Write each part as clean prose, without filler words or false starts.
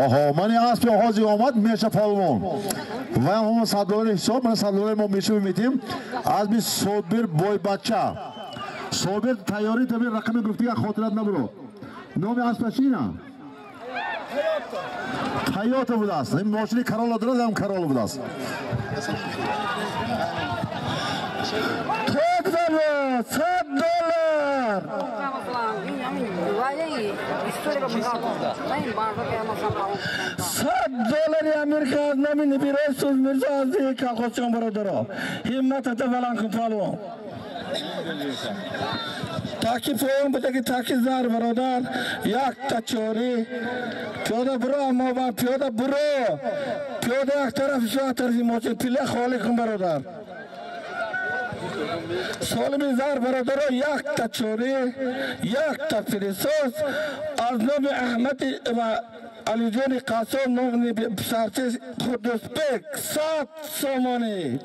Оҳо, мани аспи оғози омад Меша Палвон. Ва ҳамон 100 доллари ҳисоб, мана 100 доллари мо Меша метим. Азби Собир Бойбача. Собир тайёрӣ таби рақами гуфтига хотират набуро. Номи аспаш чина? Тойота будааст. Ин мошини Каролла дорад, ҳам Каролла будааст. Ток доллар, 100 доллар. $100 Америка аз номи Набираи Суз Мирзо аз деҳи Колхозчиён бародаро. Ҳимматата баланд кун палвон. Таки поён будаги таки зар бародар, якта чорӣ. Пиёда буро, аммо пиёда буро. Пиёда як тарафи шо, як тарафи мошин пиле холӣ кун бародар. Солими зар бародаро, якта чорӣ, якта пилисос аз номи Аҳмади ва Алиҷони Қассоб номи писарчи Қуддусбек 100 сомонӣ.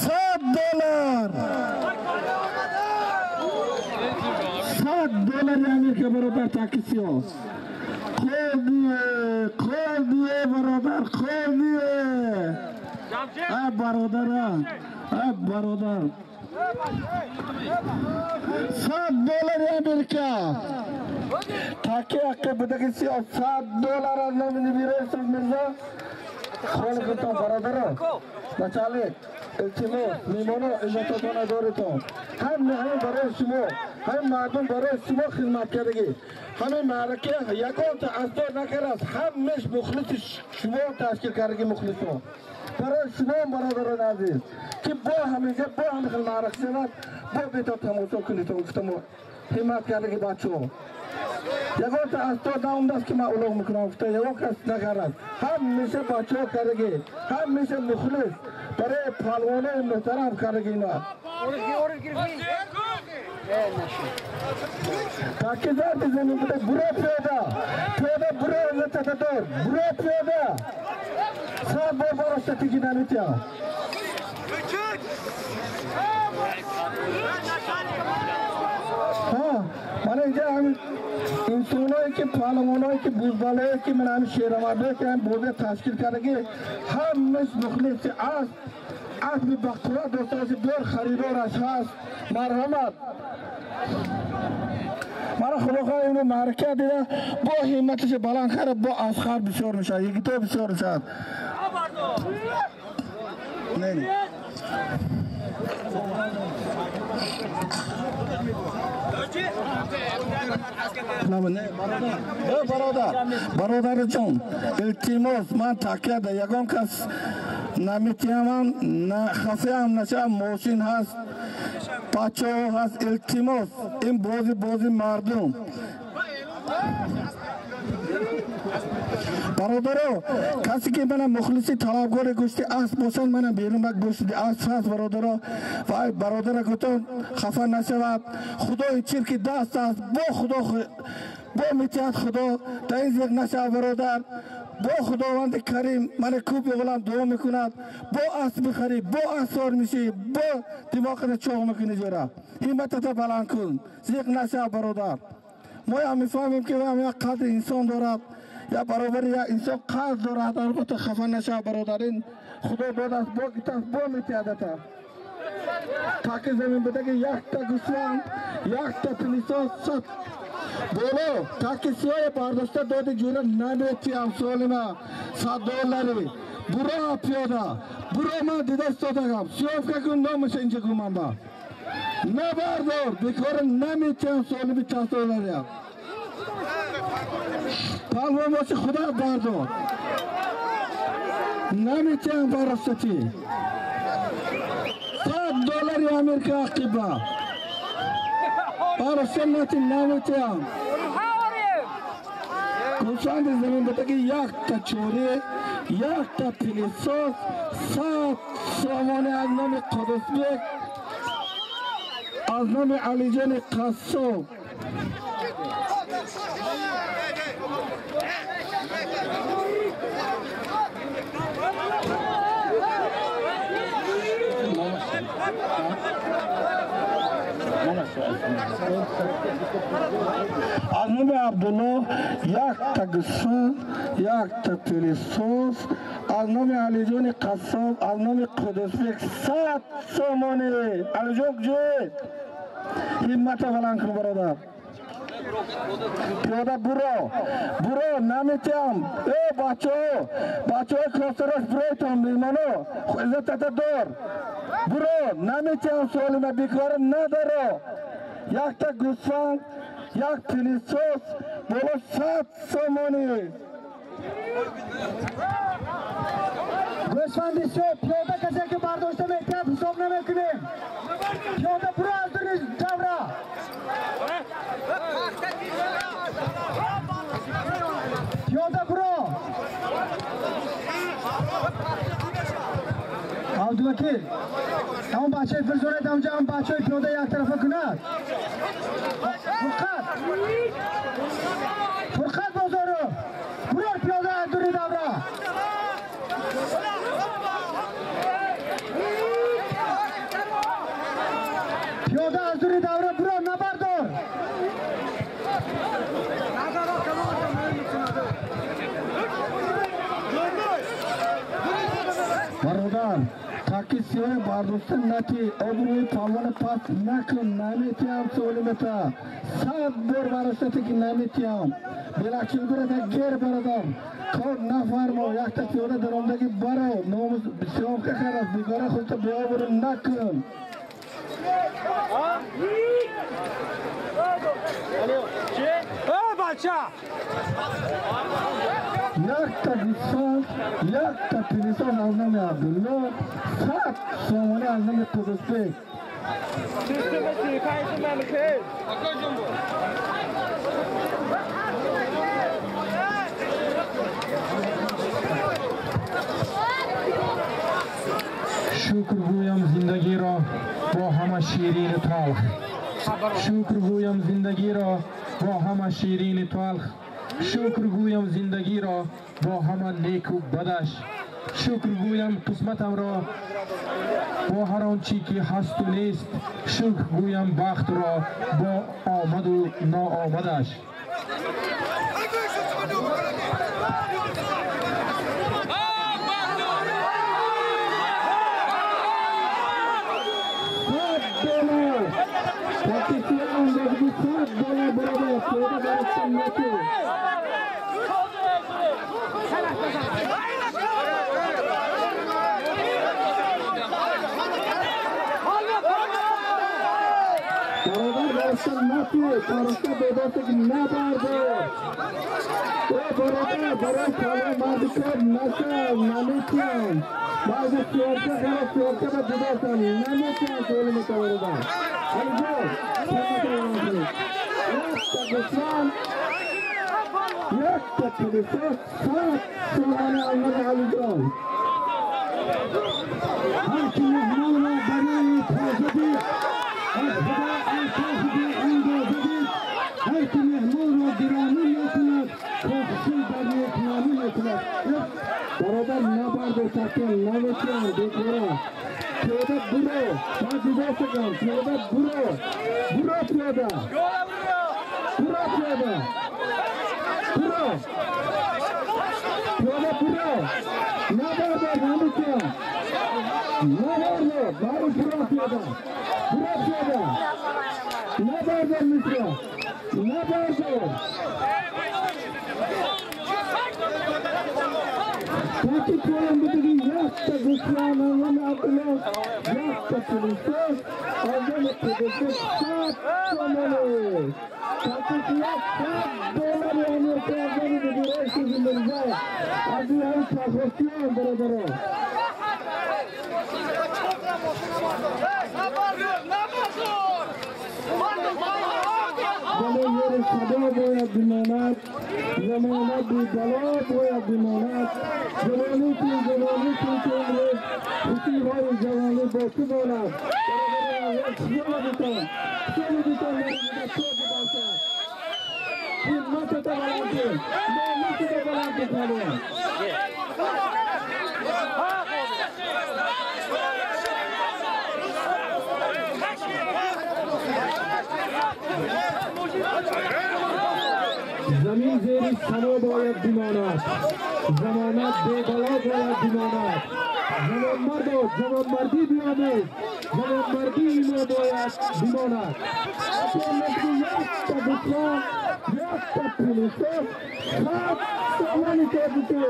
$100. $100 Америка бародар таксио. Қодие, қодие бародар, қодие. Ай бародара, ай бародар. $100 Америка. Таки аққа будаги сиё $100 аз номи Набираи Суз Мирзо. Холиқитон бародаро. Началик, илтимос, меҳмоно иззатотона доритон. Ҳама ҳамин барои шумо, ҳамин мардум барои шумо хизмат кардагӣ. Ҳамин маърака ягонта аздор накардааст, ҳамаш мухлиси шумо ташкил кардагӣ мухлисон. Барои шумо бародарони азиз, ки бо ҳаминҷа бо ҳамин хел маърака шавад, бо бетоб тамошо кунитон гуфтамо ҳиммат кардагӣ бачаҳо. Ягонта аздор наомадааст ки ман улуғ мекунам гуфта, ягон кас накардааст. Ҳамеша бачаҳо кардагӣ, ҳамеша мухлис барои палвонои муҳтарам кардагӣ ина. Таки зарди замин буда, буро пиёда, пиёда буро иззататадор, буро пиёда. 100 бор барошта тиги наметиҳад. Мана инҷа ҳамин инсоное ки паҳлавоное ки бузбалое ки мана ҳамин шерамардое ки ҳамин бозия ташкил кардагӣ, ҳамаш мухлиси асп, аспи бақувват доштааст, бёр харидораш ҳаст. Марҳамат. Мана худо хоҳад ино маърака дида бо ҳимматаш баланд кард, бо асхар бисёр мешавад, йигито бисёр мешавад. Бародар, бародарҷон, илтимос, ман такя да ягон кас наметиҳамам, хафаам нашавам, мошин ҳаст, бачаҳо ҳаст, илтимос, ин бози бози мардум. Бародаро, касе ки мана мухлиси талабгори гӯшти асп бошад, мана берун ба гӯшти асп ҳаст, бародаро. Вай бародара гуфтон хафа нашавад. Худои чирки даст аст, бо худо бо метиҳад худо, дар ин зиқ нашавад бародар. Бо худованди карим мана кӯби ғулам дуо мекунад, бо асп бихарӣ, бо асп сор мешӣ, бо димоғата чоғ мекунӣ ҷора. Ҳимматата баланд кун, зиқ нашавад бародар. Мо ҳам мефаҳмем ки ҳам як қадри инсон дорад, я баробари як инсон қадр дорад, албатта хафа нашавад бародар. Ин худо додааст, бо гитааст, бо метиҳадата. Таки замин будаги якта гӯсфанд, якта пилисос 100 боло, таки сиёҳе бардошта доди ҷура наметиҳам солима $100. Буро пиёда, буро ман дида истодагам, сиёфка кун номаша инҷа гуман ба. Набардор, бекора наметиҳам солими $100. Палвон боши худо бардор. Наметиҳам баростати. $100 Америка ақиба. Бароста нати наметиҳам. Гӯсфанди замин будаги якта чорӣ, Якта пилисос 100 сомонӣ аз номи Қудусбек, аз номи Алиҷони Қассоб. Аз номи Абдулло якта гӯсфанд, якта пилисос, аз номи Алиҷони Қассоб, аз номи Қудусбек 100 сомонӣ. Алиҷон куҷоед? Ҳиммата баланд кун, бародар. Пиёда буро, буро, наметиҳам. Э, бачаҳо, бачаҳои кросорош, буройтон, меҳмоно, иззатата дор. Буро, наметиҳам, суолима бекора надоро. Якта гӯсфанд, як пилисос, боло 100 сомонӣ. Гӯсфанди сиёҳ пиёда касе ки бардошта метиҳад, ҳисоб намекунем. Пиёда буро аз дури давра. Пиёда буро. Абдувакил, ҳамон бачаи фирзонед ҳамҷа, ҳам бачаҳои пиёда яктарафа кунад. Фурқат, Фурқат Бозоров, бурор пиёда аз дури давра. Пиёда аз дури давра бурор, набардор. Бародар, таки сиёҳи бардошта натӣ, обрӯи палвона паст накун, наметиҳам суолимата. 100 бор бароштате ки наметиҳам. Белакчилбирата гер, бародар. Кор нафармо, якта пиёда даромадагӣ баро, номус сиёмка кард, бегора худта беобрӯ накун. Якта гӯсфанд, якта пилисос аз номи Абдулло, 100 сомонӣ аз номи Қудусбек. Шукр гӯям зиндагиро бо ҳама ширину талх. Шукр гӯям зиндагиро бо ҳама ширину талх. Шукр гӯям зиндагиро бо ҳама неку бадаш. Шукр гӯям қисматамро бо ҳар он чӣ ки ҳасту нест. Шукр гӯям бахтро бо омаду ноомадаш. Бародар, нафи, бародар, бедорте ки набардор. Э, бародар, барои палвон марди кор нашав, наметиҳам. Баъзе сиёмка кара, сиёмка ба дидастам, наметиҳам суолимата, бародар. Алиҷон, якта гӯсфанд, якта пилисос, 100 сомонӣ аз номи Алиҷон. Ҳар ки меҳмонро барои тоза дид, аз Худо алфофи беандоза дид. Ҳар ки меҳмонро гиромӣ мекунад, кохшӣ бар некномӣ мекунад. Бародар, набардор, такон наметиҳам, бекора. Пиёда буро, ман дидастагам, пиёда буро, буро пиёда, буро пиёда, буро, пиёда буро, набардор, наметиҳам, набардор, баро буро пиёда, буро пиёда, набардор мисра, набардор. Таки поям будиги якта гӯсфанд аз номи Абдулло, якта пилисос аз номи Қудусбек 100 сомонӣ. Таки сиёҳ 100 доллари Америка аз номи Бибирои Шузимирзо, аз ҳами колхозчиён, бародаро. Замин зери садо бояд бимонад, замона бебало бояд бимонад. Ҷавонӣ ки ҷавонӣ ки имрӯз хушиҳои ҷавонӣ бо ту монад. Ҳимматата баланд кун, номусата баланд кун палвон. Замин зери само бояд бимонад, замонат бебало бояд бимонад. Ҷавонмардо, ҷавонмардӣ биомӯз, ҷавонмардии мо бояд бимонад. Якта бутла, якта пулисос, 100 сомони тоҷикӣ,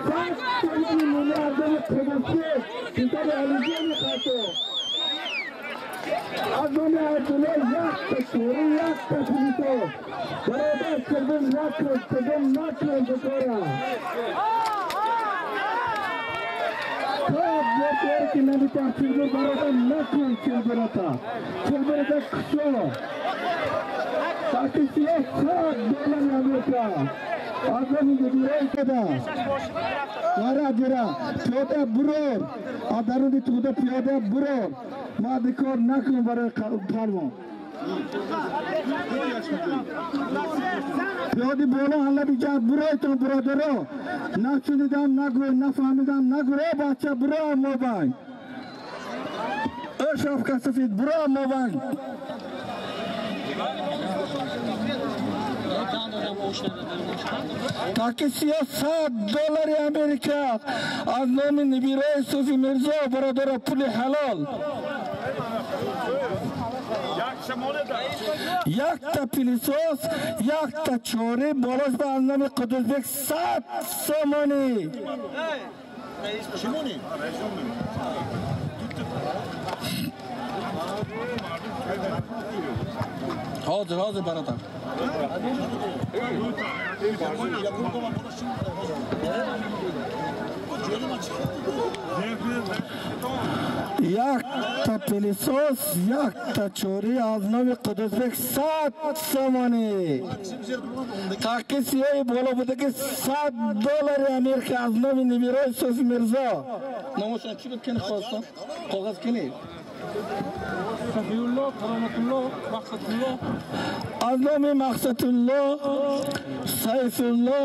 100 сомони миллиардони қудусӣ, писари Алиҷони Қасо. Аз номи Абдулло якта шӯрӣ, якта пулисос. Бародар кирдим накун, кирдим накун бикора. То ки наметавон чилбир бародар накун чилбирата. Чилбирата кушо. Таки сиёҳ 100 доллари Америка. Аз номи набираи када. Вара ҷира, пиёда бурор. Аз даруни тӯда пиёда бурор. Ма дикор накун барои палвон. Пиёди боло ҳалаби ҷар буройтон бародаро. Нашунидам нагӯ, нафаҳмидам нагӯ. Э бача буро мобайн. Э шапка сафид буро мобайн. Таки сиёҳ 100 доллари Америка аз номи набираи Суфи Мирзо бародаро, пули ҳалол. Якта пилисос, якта чорӣ болош ба аз номи Қудусбек 100 сомонӣ. Ҳозир, ҳозир бародар. Якта пилисос, якта чорӣ аз номи Қудусбек 100 сомонӣ. Таки сиёҳи боло буда ки 100 доллари Америка аз номи набираи Суфи Мирзо. Номашон чӣ буд кини хостам? Коғаз кини? Сафиулло, Кароматулло, Мақсадулло. Аз номи Мақсадулло, Сайфулло,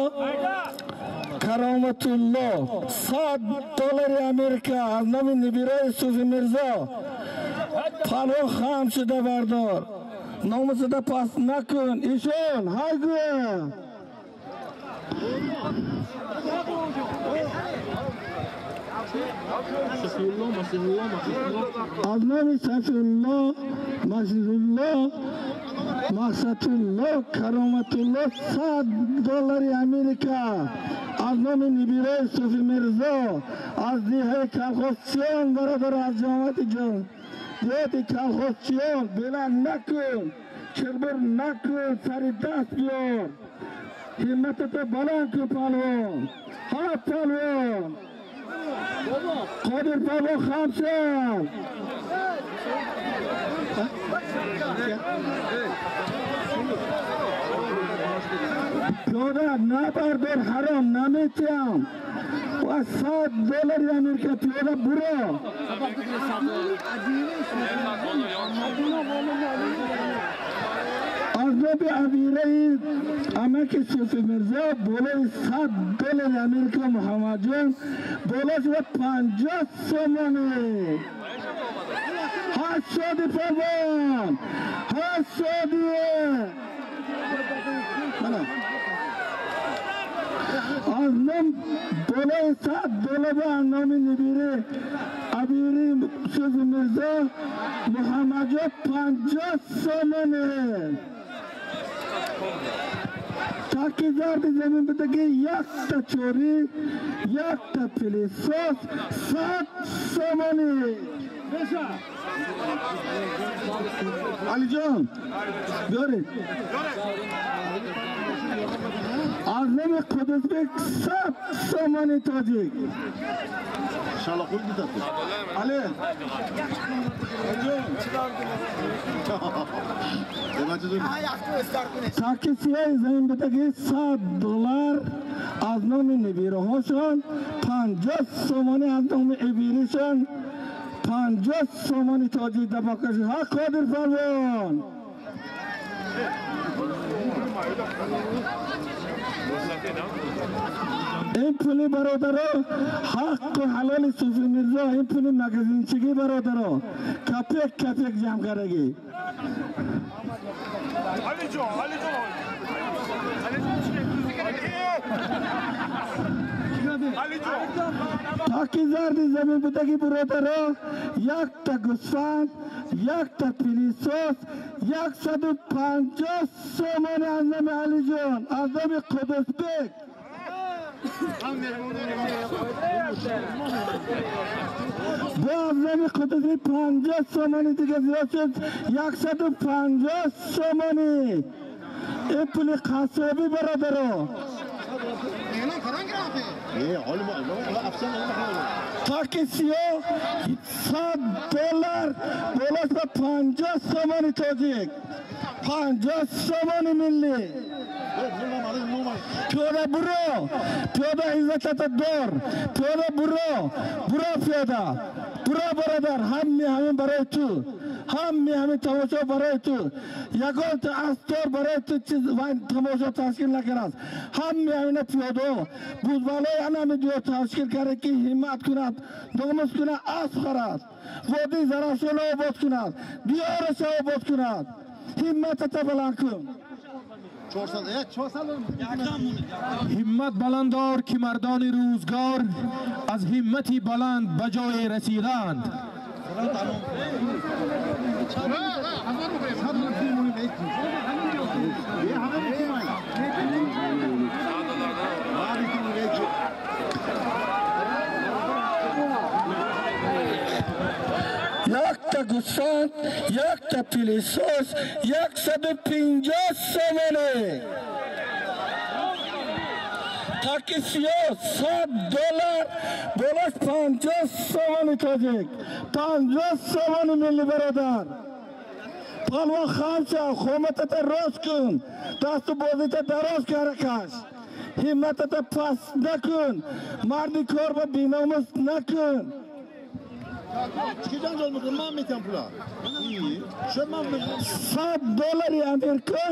Кароматулло 100 доллари Америка аз номи набираи Суфи Мирзо. Палвон хам шуда бардор. Номусата паст накун. Ишон, ҳайгӯ. Сафиулло, Масиҳулло, Мақсадулло. Аз номи Сафиулло, Масиҳулло, Мақсадулло, Кароматулло 100 доллари Америка аз номи набираи Суфи Мирзо аз деҳаи Калхозчиён бародар, аз ҷамоати ҷон деҳати Калхозчиён. Беланд накун, чирбир накун, сари даст биёр. Ҳимматата баланд кун палвон. Ҳа палвон. Қодир палвон хам шав. Пиёда набардор, ҳаром наметиҳам. Ва 100 доллари Америка пиёда буро. Аз номи амираи амаки Суфи Мирзо болои 100 доллари Америка Муҳаммадҷон болош ва 50 сомонӣ. Ҳашоди палвон, ҳашоди. Аз ном болои 100 доллар аз номи набираи амири Суфи Мирзо Муҳаммадҷон 50 сомонӣ. Таки зарди замин буда ки якта чорӣ, якта пилисос, 100 сомонӣ. Алиҷон, биёред. Аз номи Қудусбек 100 сомони тоҷик. Шалоқул дидад. Али. Таки сиёҳи замин будаги $100 аз номи небираҳошон, 50 сомонӣ аз номи ибиришон, 50 сомонӣ тоҷик дабакаши. Ҳа Қодир Фармон. Ин пули бародаро ҳаққу ҳалоли Суфи Мирзо, ин пули магазинчигӣ бародаро, капек капек ҷамъ кардагӣ. Таки зарди замин будаги бародаро, якта гӯсфанд, якта пилисос, 150 сомонӣ аз номи Алиҷон, аз номи Қудусбек. Бо аз номи Қудусбек 50 сомонӣ дига зиёд шуд, 150 сомонӣ. Ин пули қассобӣ бародаро. Таки сиёҳ $100 болош ба 50 сомонӣ тоҷик, 50 сомонӣ миллӣ. Пиёда буро, пиёда иззатата дор, пиёда буро, буро пиёда, буро бародар, ҳамми ҳамин барои ту, ҳамми ҳамин тамошо барои ту, ягон астор барои ту чиз тамошо ташкил накардааст. Ҳамми ҳамина пиёдо бузбалои анами диёр ташкил карда ки ҳиммат кунад, номус кунад, асп харад, водии Зарафшонро обод кунад, диёрашро обод кунад. Ҳимматата баланд кун. Ҳиммат баландор ки мардони рӯзгор аз ҳиммати баланд ба ҷое расиданд. Якта гӯсфанд, якта пилисос, 150 сомонӣ. Таки сиёҳ $100 болош 50 сомонӣ тоҷик, 50 сомонӣ миллӣ бародар. Палвон хам шав, хоматата рост кун, дасту бозита дароз каракаш, ҳимматата паст накун, марди кор ба биномус накун. $100 Америка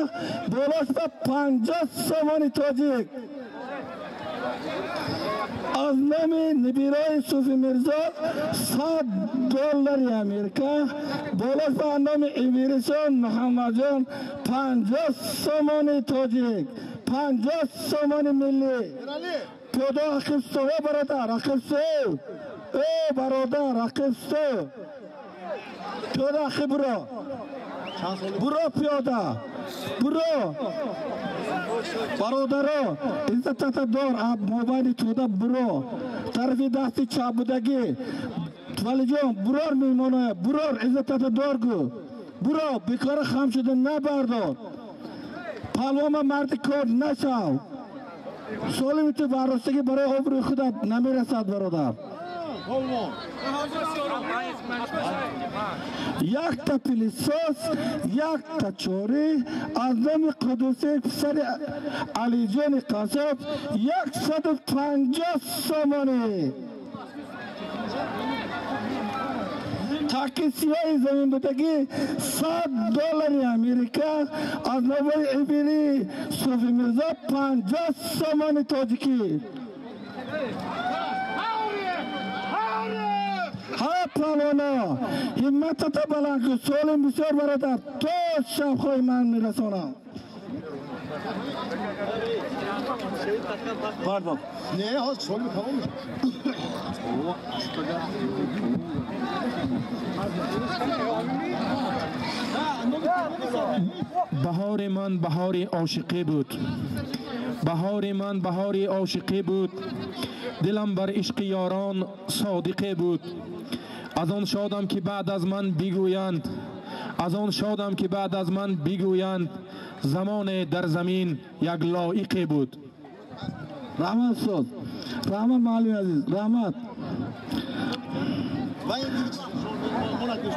болош ба 50 сомонӣ тоҷик. Аз номи небираи Суфи Мирзо $100 Америка болош ба номи Ибиришон Муҳаммадҷон 50 сомонӣ тоҷик, 50 сомонӣ миллӣ. Пиёда ақибсто, э бародар, ақибсто, э бародар, ақибсто. Пиёда ақиб буро, буро пиёда, буро. Бародаро, иззатата дор, мобайни тӯда буро. Тарафи дасти чап будагӣ. Валиҷон, бурор меҳмоноя, бурор, иззатата дор гӯ. Буро, бекора хам шуда набардор. Палвома марди кор нашав. Солими ту барростагӣ барои обрӯи худат намерасад, бародар. Якта пилисос, якта чорӣ аз номи Қудусӣ писари Алиҷони Қассоб 150 сомонӣ. Таки сиёҳи замин будагӣ $100 Америка аз номи ибири Суфи Мирзо 50 сомонӣ тоҷикӣ. Ҳа палвоно, ҳимматата баланд кун, солим бисёр бародар, то шабхои ман мерасонам. Пардон. Не, ҳозир солим тамом мешавад. Баҳори ман баҳори ошиқӣ буд, баҳори ман баҳори ошиқӣ буд, дилам бар ишқи ёрон содиқе буд. Аз он шодам ки баъд аз ман бигӯянд, аз он шодам ки баъд аз ман бигӯянд, замоне дар замин як лоиқе буд. Раҳмат устод, раҳмат муаллими азиз, раҳмат.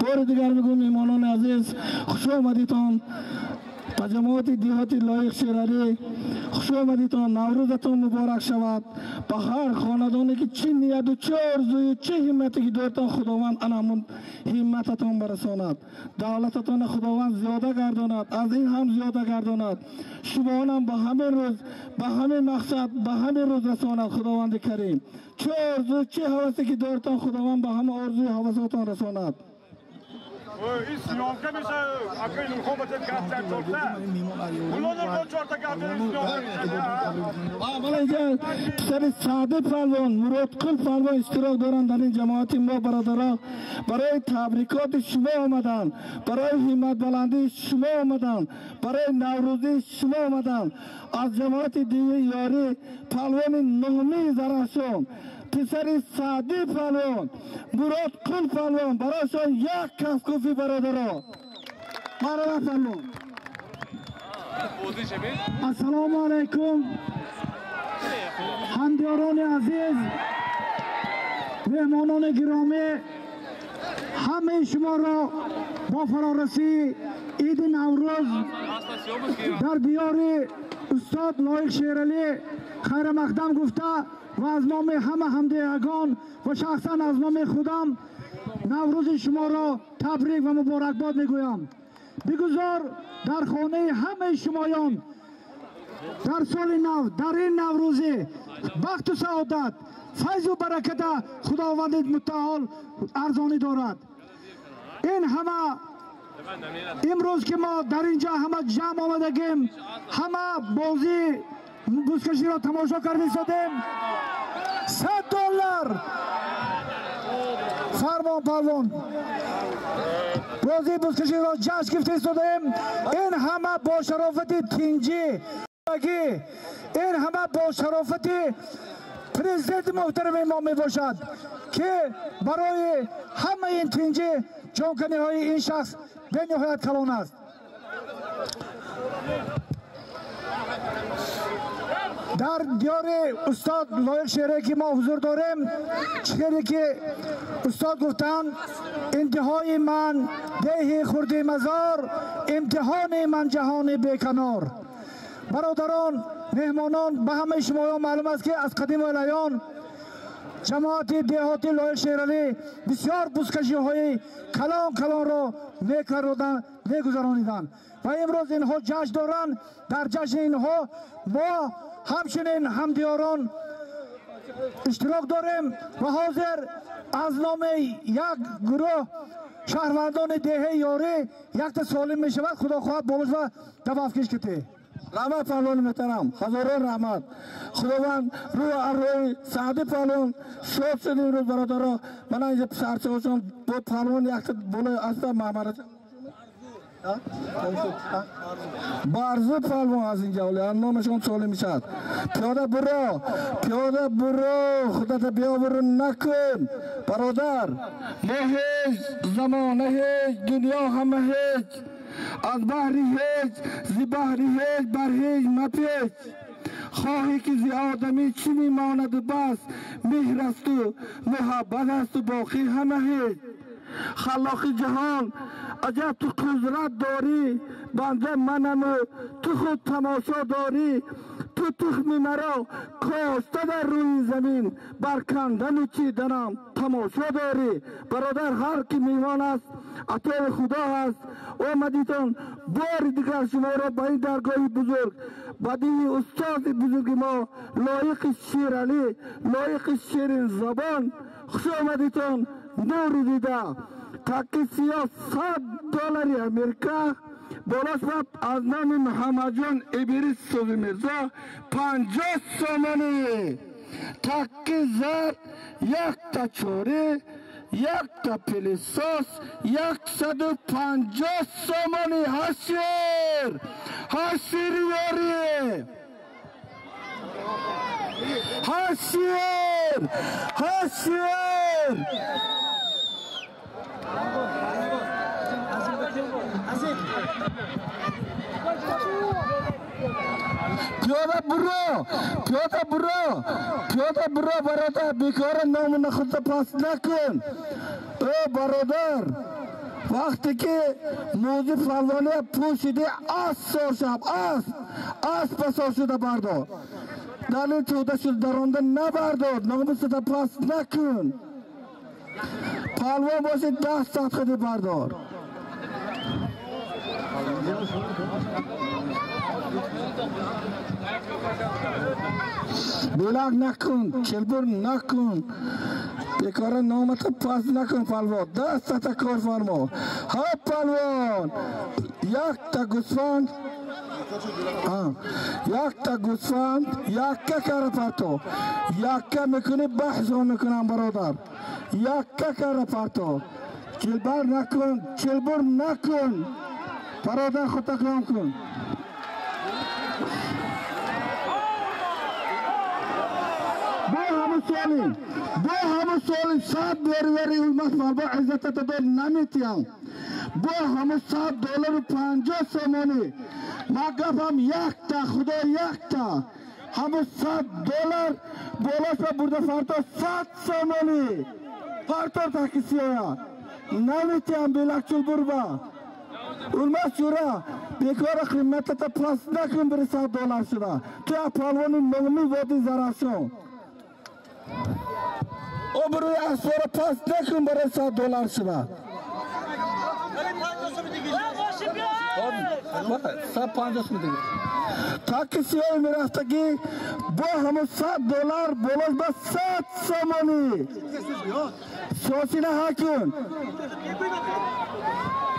Бори дигар мегӯям, меҳмонони азиз, хуш омадитон ба ҷамоати деҳоти Лоиқ Шералӣ. Хуш омадитон, Наврӯзатон муборак шавад. Ба ҳар хонадоне ки чӣ нияту чӣ орзую чӣ ҳиммате ки доритон, Худованд ана ҳамун ҳиммататон барасонад. Давлататонро Худованд зиёда гардонад, аз ин ҳам зиёда гардонад. Шумоонам ба ҳамин рӯз, ба ҳамин мақсад, ба ҳамин рӯз расонад Худованди Карим. Чӣ орзу, чӣ ҳавасе ки доритон, Худованд ба ҳама орзуи ҳавасотон расонад. این سیامکه میشه اگه نورخان بچه گفت چهارتا اونا نورخان چهارتا گفت мана инҷа писари Саъди палвон, Муродқул палвон иштирок доранд дар ин ҷамоати мо. Бародаро, барои табрикоти шумо омаданд, барои ҳимматбаландии шумо омаданд, барои наврӯзии шумо омаданд. Аз ҷамоати диҳи Ёрӣ палвони нуҳмии Зарафшон, писари Саъди палвон, Муродқул палвон, барояшон як кафкӯфӣ, бародаро. Марҳамат, палвон. Ассалому алайкум, ҳамдиёрони азиз, меҳмонони гиромӣ, ҳамаи шуморо бо фарорасии иди Наврӯз дар диёри устод Лоиқ Шералӣ хайрамақдам гуфта ва аз номи ҳама ҳамдиягон ва шахсан аз номи худам Наврӯзи шуморо табрик ва муборакбод мегӯям. Бигузор дар хонаи ҳамаи шумоён дар соли нав, дар ин наврӯзӣ бахту саодат, файзу бараката Худованди мутаол арзонӣ дорад. Ин ҳама имрӯз ки мо дар ин ҷо ҳама ҷамъ омадагим, ҳама бозии бузкаширо тамошо карда истодем. $100 фармон палвон бозии бузкаширо ҷашн гирифта истодаем. Ин ҳама бо шарофати тинҷӣ, ин ҳама бо шарофати президенти муҳтарами мо мебошад, ки барои ҳамаи ин тинҷӣ ҷонканиҳои ин шахс бениҳоят калон аст. Дар диёри устод Лоиқ Шералӣ ки мо ҳузур дорем, чизе ки устод гуфтанд: интиҳои ман деҳи хурди мазор, имтиҳони ман ҷаҳони беканор. Бародарон, меҳмонон, ба ҳамаи шумоён маълум аст, ки аз қадиму алайён ҷамоати деҳоти Лоиқ Шералӣ бисёр бузкашиҳои калон калонро мекарданд, мегузарониданд ва имрӯз инҳо ҷашн доранд. Дар ҷашни инҳо мо ҳамчунин ҳамдиёрон иштирок дорем ва ҳозир аз номи як гурӯҳ шаҳрвандони деҳаи Ёрӣ якта солим мешавад, Худо хоҳад болош ва давафкиш китӣ. Раҳмат, паҳлавони муҳтарам, ҳазорон раҳмат. Худованд рӯи аррӯи Саъди паҳлавон шод шуд имрӯз, бародаро. Мана инҷа писарчаҳошон бо паҳлавон якта болои аста Маҳмараҷаб Барзу паҳлавон аз инҷа оли номашон солим мешавад. Пиёда буро, пиёда буро, худата биёбуру накун, бародар. Мо ҳеҷ, замона ҳеҷ, дунё ҳама ҳеҷ, аз баҳри ҳеҷ, зи баҳри ҳеҷ бар ҳеҷ мапеч. Хоҳӣ ки зи одамӣ чӣ мемонаду бас, меҳр асту муҳаббат асту боқӣ ҳама ҳеҷ. Халоқи ҷаҳон, аҷаб ту қудрат дорӣ, банда манаму ту худ тамошо дорӣ. Ту тухми маро коста дар рӯи замин, бар кандану чиданам тамошо дорӣ. Бародар, ҳар ки меҳмон аст, атои Худо аст. Омадитон, бори дигар шуморо ба ин даргоҳи бузург, ба диҳи устоди бузурги мо Лоиқи Шералӣ, Лоиқи Ширинзабон, хуш омадитон. Нури дида, таки сиёҳ $100 Америка болош баб аз номи Муҳаммадҷон Ибрис Сузи Мирзо 50 сомонӣ, таки зар якта чорӣ, якта пилисос 150 сомонӣ. Ҳашир, ҳашири ёрӣ, ҳашир, ҳашир. Пиёда буро. буро, пиёда буро, пиёда буро, бародар, бекора номуна худта паст накун. Э, бародар, вақте ки мӯзи палвония пӯшиди, асп сор шаб, асп, асп басор шуда бардор. Далин тӯда шуда даронда набардор, номусата паст накун. Палвон боши, 10 сат худи бардор. Белак накун, чилбур накун. Бекора номата паст накун, палвон. Дастата кор фармо. Ҳа, палвон. Якта гӯсфанд, якта гӯсфанд, якка кара парто. Якка мекунӣ, баҳзон мекунам, бародар. Якка кара парто. Чилбар накун, чилбур накун. Бародар, худта қиём кун. Бо ҳамун соли, бо ҳамун соли 100 бервери улмас марбо иззатата дор наметиҳам. Бо ҳамун 100 доллару 50 сомонӣ. Ма гапам якта, худо якта. Ҳамун 100 доллар болош ба бурда фарто 100 сомонӣ. Партор такисиёя. Наметиҳам белак чулбурба. Улмас ҷура, бекора қиматата паст накун бири 100 доллар шуда. Ту як палвони номи води Зарафшон. Обрӯи асбора паст накун барои 100 доллар шуда. 150 сум дига. Таки сиёи мерафтагӣ бо ҳамун 100 доллар болош ба 100 сомонӣ. Сосина ҳакун.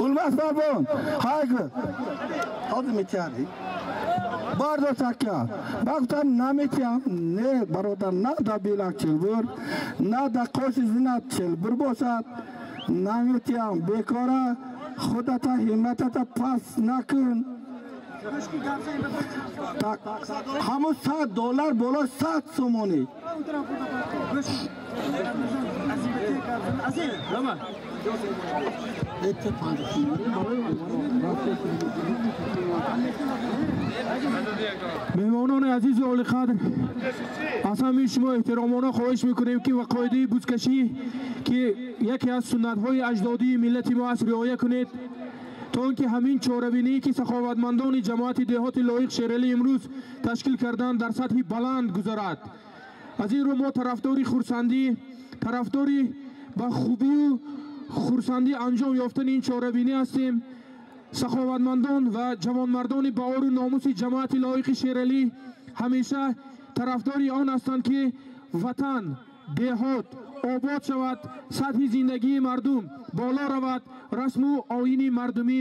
Улмас барбон, ҳайкун. Ҳозир метиҳадӣ. Бардор такя. Ман гуфтам наметиҳам. Не, бародар, на да белак чилбур, на да қоши зина чилбур бошад. Наметиҳам. Бекора худата ҳимматата паст накун. Ҳамун 100 доллар боло 100 сомонӣ. Меҳмонони азизу олиқадр, аз ҳамаи шумо эҳтиромона хоҳиш мекунем, ки ва қоидаи бузкашӣ, ки яке аз суннатҳои аҷдодии миллати мо аст, риоя кунед, то он ки ҳамин чорабиние, ки саховатмандони ҷамоати деҳоти Лоиқ Шералӣ имрӯз ташкил карданд, дар сатҳи баланд гузарад. Аз ин рӯ мо тарафдори хурсандӣ, тарафдори ба хубию хурсандӣ анҷом ёфтани ин чорабинӣ ҳастем. Саховатмандон ва ҷавонмардони баору номуси ҷамоати Лоиқи Шералӣ ҳамеша тарафдори он ҳастанд, ки ватан, деҳот обод шавад, сатҳи зиндагии мардум боло равад, расму оини мардумӣ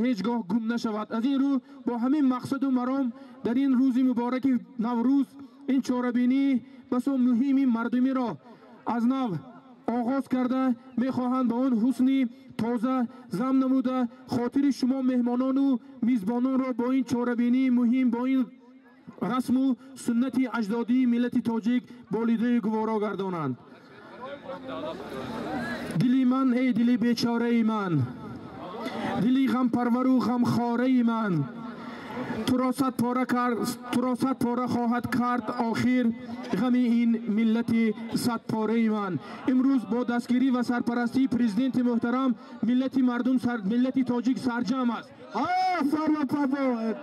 ҳеҷ гоҳ гум нашавад. Аз ин рӯ бо ҳамин мақсаду маром дар ин рӯзи мубораки Наврӯз ин чорабинии басо муҳими мардумиро аз нав оғоз карда мехоҳанд, ба он ҳусни тоза зам намуда, хотири шумо меҳмонону мизбононро бо ин чорабинии муҳим, бо ин расму суннати аҷдодии миллати тоҷик болидаи гуворо гардонанд. Дили ман, эй дили бечораи ман, дили ғампарвару ғамхораи ман, туро сад пора кард, туро сад пора хоҳад кард охир ғами ин миллати садпораи ман. Имрӯз бо дастгирӣ ва сарпарастии президенти муҳтарам миллати мардум, миллати тоҷик сарҷам аст. Фармон, фармон.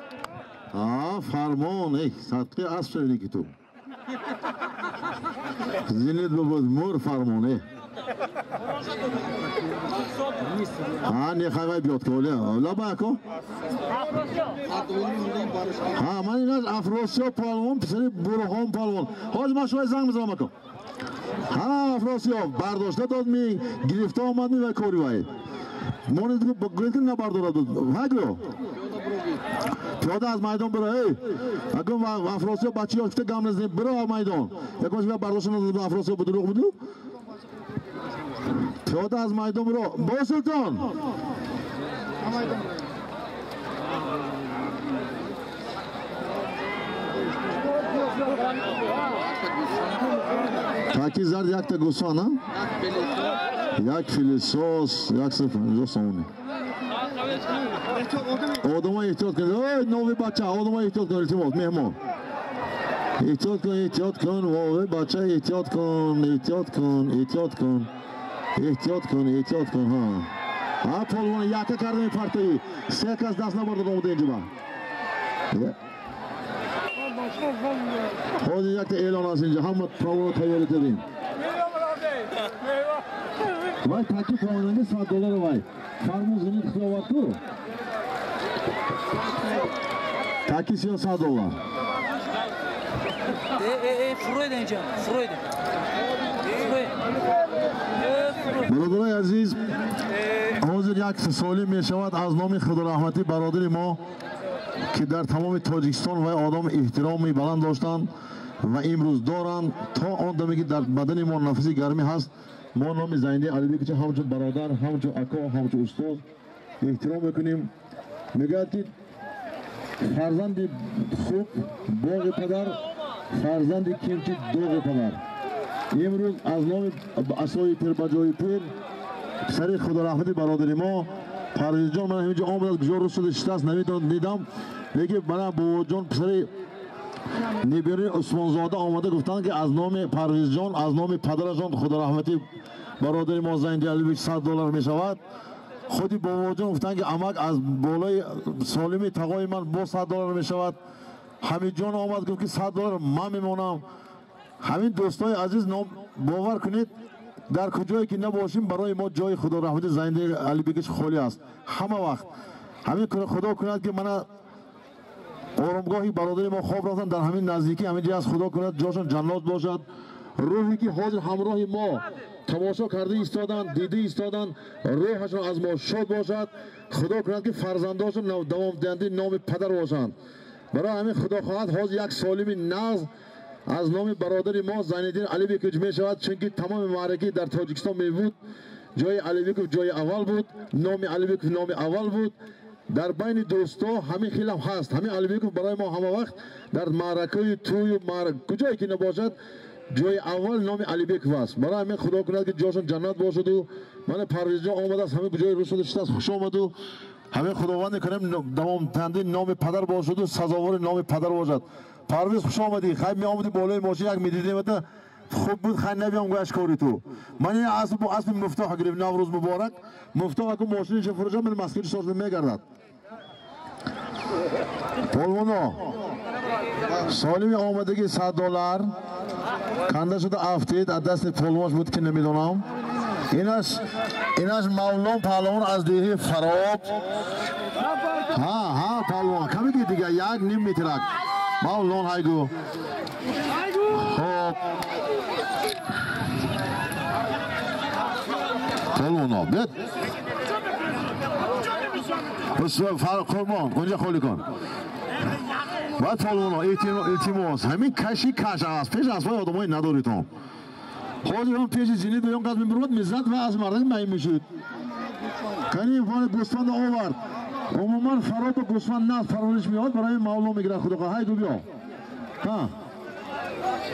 Фармон, эй, садқи асп шавӣ ки ту зинит бобод мур фармон, э. Ҳа, не, хайвай биёд ки оля лаба ако. Ҳа, ман ин аз Афросиёб палвон, писари Бурҳон палвон. Ҳозир ман шумои занг мезанам, ако. Ҳа, Афросиёб бардошта дод ми, гирифта омад ми ва кори вай. Монед, гӯед ки набардорад буд. Ҳа, гӯё. Пиёда аз майдон биро, эй. Ако Афросиёб бачи ёш гуфта гам назанем, биро аз майдон. Ягон чиз бардошта надод Афросиёб, дурӯғ буду? Пиёда аз майдон биро. Босултон. Таки зард якта гӯсфанд, як пылесос, 150 сомонӣ. Одама эҳтиёт кунед. Ой, нови бача, одама эҳтиёт кунед, илтимос, меҳмон. Эҳтиёт кун, эҳтиёт кун, вой бача, эҳтиёт кун, эҳтиёт кун, эҳтиёт кун. Эҳтиёт кун, эҳтиёт кун, ҳа. Ҳа, полвон яка карда мепартоӣ. Се кас даст набарда омада инҷо ба. Ҳозир якта эълон аст инҷо, ҳама полвонро тайёрӣ кардем. Вай таки полвонанги 100 доллар вай. Фармон зинит хиловат ку. Таки сиё 100 доллар. Фройд инҷо, Фройд. Бародарои азиз, ҳозир як солим мешавад аз номи худораҳматӣ бародари мо, ки дар тамоми Тоҷикистон вай одам эҳтироми баланд доштанд ва имрӯз доранд. То он даме ки дар бадани мо нафаси гармӣ ҳаст, мо номи Зайниддин Алибековича ҳамчун бародар, ҳамчун ако, ҳамчун устоз эҳтиром мекунем. Мегӯяд ки фарзанди хуб боғи падар, фарзанди кимчи доғи падар. Имрӯз аз номи асои пир ба ҷои пир писари худораҳмати бародари мо Парвизҷон ман ҳаминҷо омадааст, куҷо рӯз шуда шитааст намедонам, дидам, лекин мана бобоҷон писари небираи Усмонзода омада гуфтанд ки аз номи Парвизҷон, аз номи падарашон худораҳмати бародари мо Зайниддин Алибович 100 доллар мешавад. Худи бобоҷон гуфтанд ки амак аз болои солими тағои ман бо 100 доллар мешавад. Ҳамидҷон омад гуфт ки 100 доллар ман мемонам. Ҳамин дӯстои азиз, бовар кунед, дар куҷое ки набошем, барои мо ҷои худораҳмати Зайниддин Алибекович холӣ аст ҳама вақт. Ҳамин худо кунад ки мана оромгоҳи бародари мо хоб рафтанд дар ҳамин наздикӣ, ҳамин ҷой аст. Худо кунад ҷошон ҷаннот бошад. Рӯҳе ки ҳозир ҳамроҳи мо тамошо карда истоданд, дида истоданд, рӯҳашон аз мо шод бошад. Худо кунад ки фарзандошон давомдиҳандаи номи падар бошанд. Барои ҳамин худо хоҳад ҳозир як солими нағз аз номи бародари мо Зайниддин Алибекович мешавад, чунки тамоми маъракаи дар Тоҷикистон мебуд, ҷои Алибеков ҷои аввал буд, номи Алибеков номи аввал буд. Дар байни дӯсто ҳамин хилам ҳаст. Ҳамин Алибеков барои мо ҳама вақт дар маъракаи тӯю куҷое ки набошад, ҷои аввал номи Алибеков аст. Барои ҳамин худо кунад ки ҷошон ҷаннат бошаду мана Парвизҷон омадааст, ҳамин куҷои рӯз шуда шитааст, хуш омаду. Ҳамин худованди карим давомдиҳандаи номи падар бошаду сазовори номи падар бошад. Парвиз, хуш омадӣ. Хай меомадӣ болои мошин, як медидем, хуб буд, хай набиям гӯяш кори ту. Ман ин аспи Муфтоҳ гирифт, Наврӯз муборак. Муфтоҳ аку мошинашо фурӯша, ман Москвич созда мегардад. Полвоно, солими омадагӣ 100 доллар канда шуда афтид, аз дасти полвонш буд ки намедонам. Инаш Мавлон паҳлавон аз деҳи Фароб. Ҳа, ҳа, паҳлавон, каме ки дига як ним метрак. Мавлон ҳайгу. Хоб. Полвоно, бед. Қурбон, онҷа холӣ кун. Баъд полвоно, илтимос, ҳамин каши каш аст, пеш аспои одамои надоритон. Ҳозир ҳам пеши зинит ба он қадр мебурад, мезад ва аз мардак маим мешуд. Кани фони гӯсфанда овард. Умуман Фароб гӯсфанд на парвариш меёбад, барои Мавло мегирад худо хоҳад. Ҳайгу биё. Ҳа.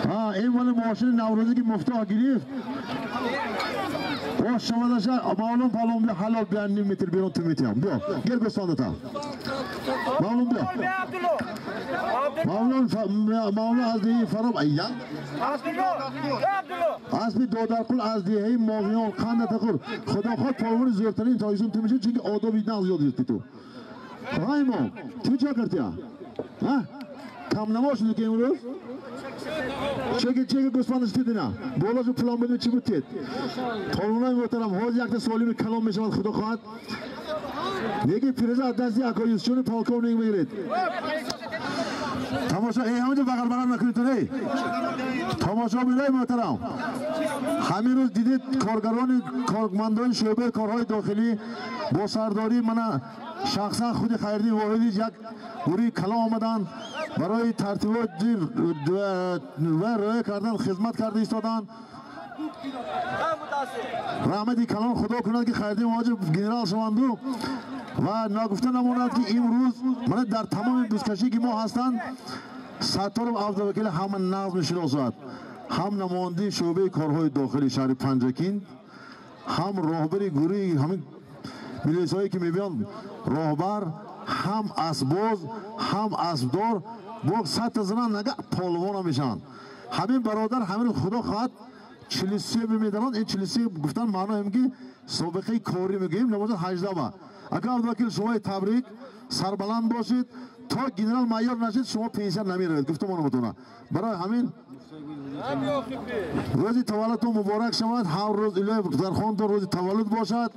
Ҳа, ин вали мошини Наврӯзӣ ки Муфтоҳ гирифт. О, шавадаша Мавлон палон биё, ҳалол биё, ним метр берун ту метиям. Биё, гир гӯсфандата. Мавлон биё. Мавлон, Мавлон аз деҳи Фароб, айя. Аспи Додарқул аз деҳаи Моғиён, қандата хӯр. Худо хоҳад полвони зӯртарин Тоҷикистон ту мешавӣ, чунки одоби нағз ёд гирифтӣ ту. Ҳа, имом, ту чӣ кардия? Ҳа? Камнамо шуди ки имрӯз? Чеки гӯсфандаш тидина. Болашу пулам бидем чӣ буд тед? Полвонои муҳтарам, ҳозир якта солими калом мешавад, худо хоҳад. Лекин пиреза аз дасти ако Юсуфҷони полковник мегиред. Тамошо, эй, ҳаминҷо бағал бағал накунед, эй. Тамошо бинай муҳтарам. Ҳамин рӯз дидед коргарони кормандони шӯъбаи корҳои дохилӣ бо сардории мана шахсан худи Хайриддин Воҳидович як гурӯҳи калон омаданд барои тартибот ва риоя кардан хизмат карда истоданд. Раҳмати калон худо кунад ки Хайриддин Воҳидович генерал шаванду ва нагуфта намонад ки имрӯз мана дар тамоми бузкашӣ ки мо ҳастанд, Сатторов Абдувакил ҳама нағз мешиносад. Ҳам намояндаи шӯъбаи корҳои дохилии шаҳри Панҷакент, ҳам роҳбари гурӯҳи ҳамин милисҳое ки мебиёнд роҳбар, ҳам асбоз, ҳам асбдор Бо 100 та занан нага полвона мешаванд. Ҳамин бародар ҳамин худо хоҳад 43 мемедонанд. Ин 43 гуфтан маъно ин ки собиқаи корӣ мегӯем, набошад 18 ба. Ака Абдувакил, шумои табрик, сарбаланд бошед. То генерал майор нашед, шумо пенсия намеравед. Гуфтам онро. Барои ҳамин рӯзи таваллудтон муборак шавад. Ҳар рӯз илоҳи дар хонтон рӯзи таваллуд бошад.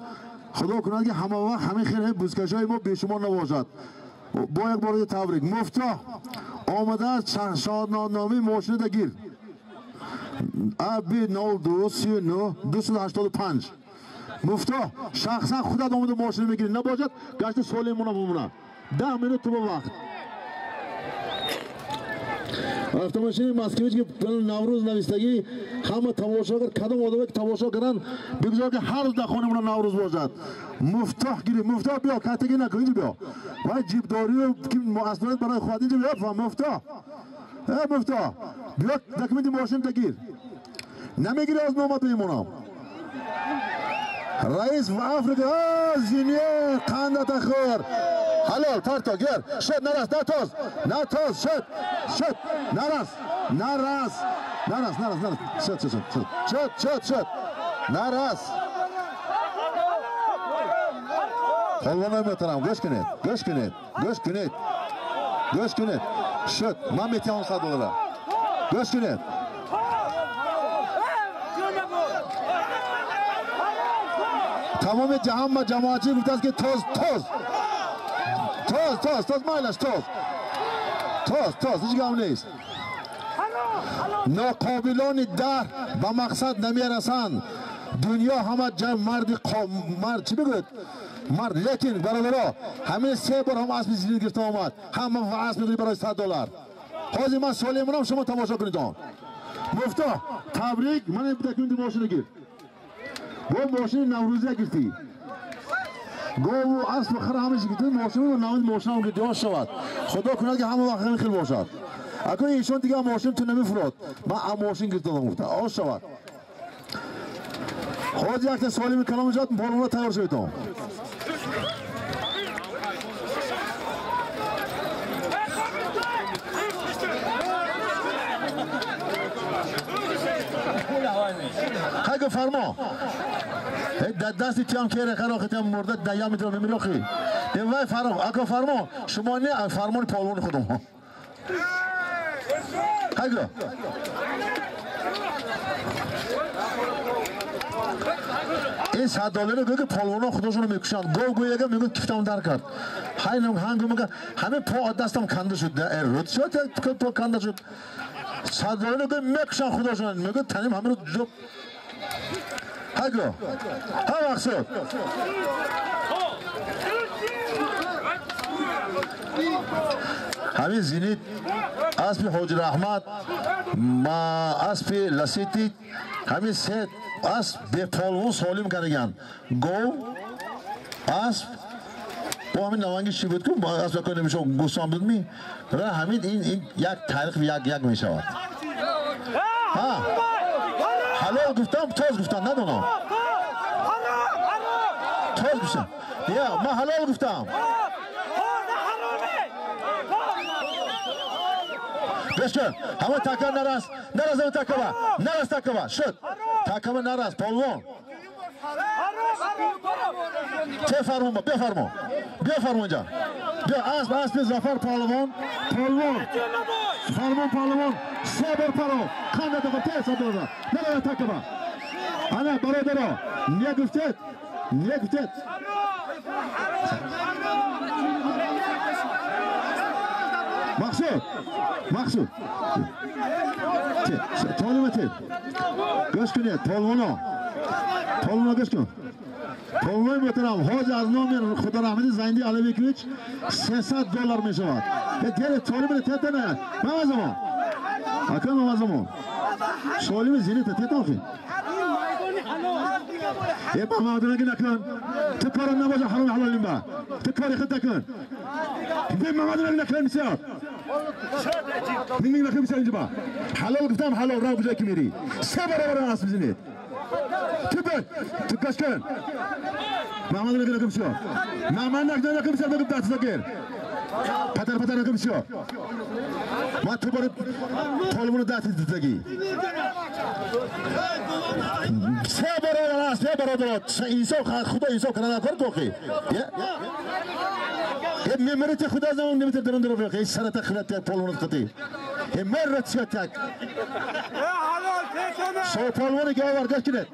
Худо кунад ки ҳама вақт ҳамин хел бузкашҳои мо бешумор набошад. Бо як бори табрик. Муфтоҳ омадааст, шодномаи мошинида гир. АБ 02 39 285. Муфтоҳ, шахсан худат омада мошина мегирӣ. Набошад, гашта соли мона бумона. 10 минут ту вақт. Автомашини Москвич ки Наврӯз навистагӣ, ҳама тамошо кард, кадом одаме ки тамошо карданд, бигузор ки ҳар рӯз дар хонаи мона Наврӯз бошад. Муфтоҳ гирӣ, Муфтоҳ биё, катагӣ накун, инҷо биё. Вай ҷибдорию ки асноят барои худ инҷо биё, Муфтоҳ. Э Муфтоҳ, биё документи мошината гир. Намегирӣ аз номат мемонам. Раис в Африка, зине, қандата хӯр. Ҳалол, парто, гир. Шуд, нарас, натоз. Натоз, шуд. Шуд, нарас. Нарас. Нарас, нарас, нарас. Шуд, шуд, шуд. Шуд, шуд, шуд. Нарас. Полвонои муҳтарам, гӯш кунед, гӯш кунед, гӯш кунед. Гӯш кунед. Шуд, ман метиҳам 100 доллара. Гӯш кунед. Тамоми ҷаҳон ба ҷамоатчӣ гуфтааст ки тоз, тоз. Тоз, тоз, тоз, майлаш, тоз. Тоз, тоз, ҳеҷ гап нест. Ноқобилони даҳр ба мақсад намерасанд. Дунё ҳама ҷа марди мард чӣ бигӯяд? Мард, лекин бародаро, ҳамин се бор ҳам аспи зинит гирифта омад. Ҳама асп мегирӣ барои 100 доллар. Ҳозир ман соли мунам, шумо тамошо кунед он. Муфтоҳ, табрик, ман документи мошина гир. Бо мошини наврӯзия гирифтӣ. Гову асп хар ҳамааш гирифтӣ, мошину наврӯз мошинам гирифтӣ, ош шавад. Худо кунад ки ҳама вақт ҳамин хел бошад. Акун ишон дигар мошин ту намефурод. Ман мошин гирифтам гуфта. Ош шавад. Ҳозир якта солими калом шавад, полвона тайёр шаведон. Хайго фармо. Дар дасти тиам кере харохи тиам мурда дая метавон намирохи. Вай фармо, ако фармо, шумо не фармони полвони худум. Хайго. Ин 100 долларо гӯё ки полвоно худошонро мекушанд. Гов гӯяга мегӯяд кифтам дар кард. Ҳай ҳангу мега ҳамин по дастам канда шуд. Рӯд шуд, по канда шуд. 100 долларо гӯё мекушанд худошон. Мегӯяд таним ҳаминро ҷо. Хайго. Ҳа мақсуд. Ҳамин зинит аспи Ҳоҷи Раҳмат, ма аспи Ласити, ҳамин се асп беполвон солим кардаган. Гов, асп, бо ҳамин наванги чӣ буд ку асп якон намешав гӯсон буд ми? Ра ҳамин ин як таърих як мешавад. Ҳа. Ҳалол гуфтам, тоз гуфтам, надонам. Тоз гуфтам. Я, ман ҳалол гуфтам. Гӯш кун, ҳама така нарас, нарас ҳама такава, нарас такава, шуд. Такава нарас, полвон. Че фармон ба, бифармо. Бифармо инҷа. Биё асп, аспи Зафар паҳлавон, полвон. Фармон паҳлавон, се бор паро. Қанда тақа те садода. Нарас такава. Ана бародаро, не гуфтед, не гуфтед. Мақсуд, Мақсуд. Толима те. Гӯш кунед, полвоно. Полвоно гӯш кун. Полвонои муҳтарам, ҳозир аз номи Худо раҳмати Зайнди Алибекович 300 доллар мешавад. Тере толима тета на. Мамазамон. Ака мамазамон. Солими зинита тета охи. Е ба мадунаги накун. Ту кора набоша ҳаром ҳалол ба. Ту кори худ накун. Бе мамадунаги накун бисёр. Нинг накун бисёр инҷа ба. Ҳалол гуфтам ҳалол рав куҷое ки мерӣ. Се баробар асп зинит. Ту бе, ту гӯш кун. Мамадунаги накун бисёр. Мамад накун бисёр бигӯ дастта гир. Патар патар накун бисёр. Ман ту бори полвону дасти дидагӣ. Се бародар аст, се бародар. Инсоф худо инсоф карда накор кохи. Мемерите худо замон немите дарун дарун фиқи сарата хилат полвону қати. Мерат сиятак. Со полвони ки овар гаш кинед.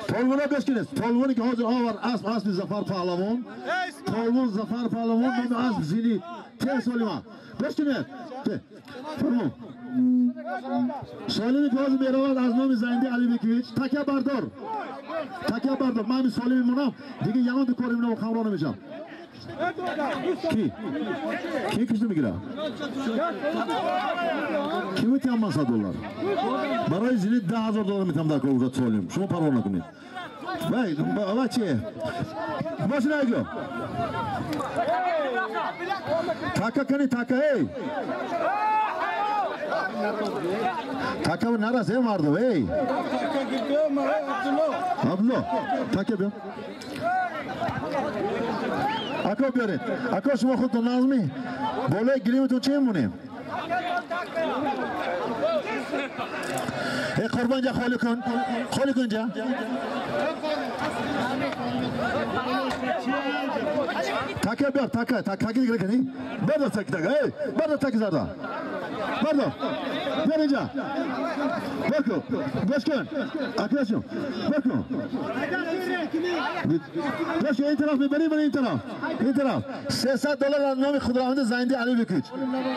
Полвоно гаш кинед. Полвони ки ҳозир овар асп аспи Зафар Паҳлавон. Полвон Зафар Паҳлавон номи асп Зини. Те Солима. Гаш кинед. Те. Фармон. Солими ки ҳозир меравад аз номи Зайнди Алибекович. Такя бардор. Такя бардор. Ман ҳамин Солими монам. Дига ягон ду кори мино ҳамроҳ намешам. Ки? Ки кишти мегирад? Ки метиҳам ман $100? Барои Зинит $10,000 метиҳам дар кор Солим. Шумо парво накунед. Вай, вай чи? Машина айго. Така кани така эй. Така нарас эй мардум эй. Абдулло, така биё. Ако биёред. Ако шумо худтон назмӣ? Болои гилимитон чӣ мемонем? Э қурбон ҷа холӣ кун. Холӣ кун ҷа. Така биёр, така, така дигар кунӣ. Бардор таки така. Эй, бардор таки зарда. Бардор. Биёр инҷа. Бор кун. Гӯш кун. Акашум. Бор кун. Гӯш кун, ин тараф мебарӣ, ман ин тараф. Ин тараф. $300 аз номи Худоҳамид Зайнди Алибекович.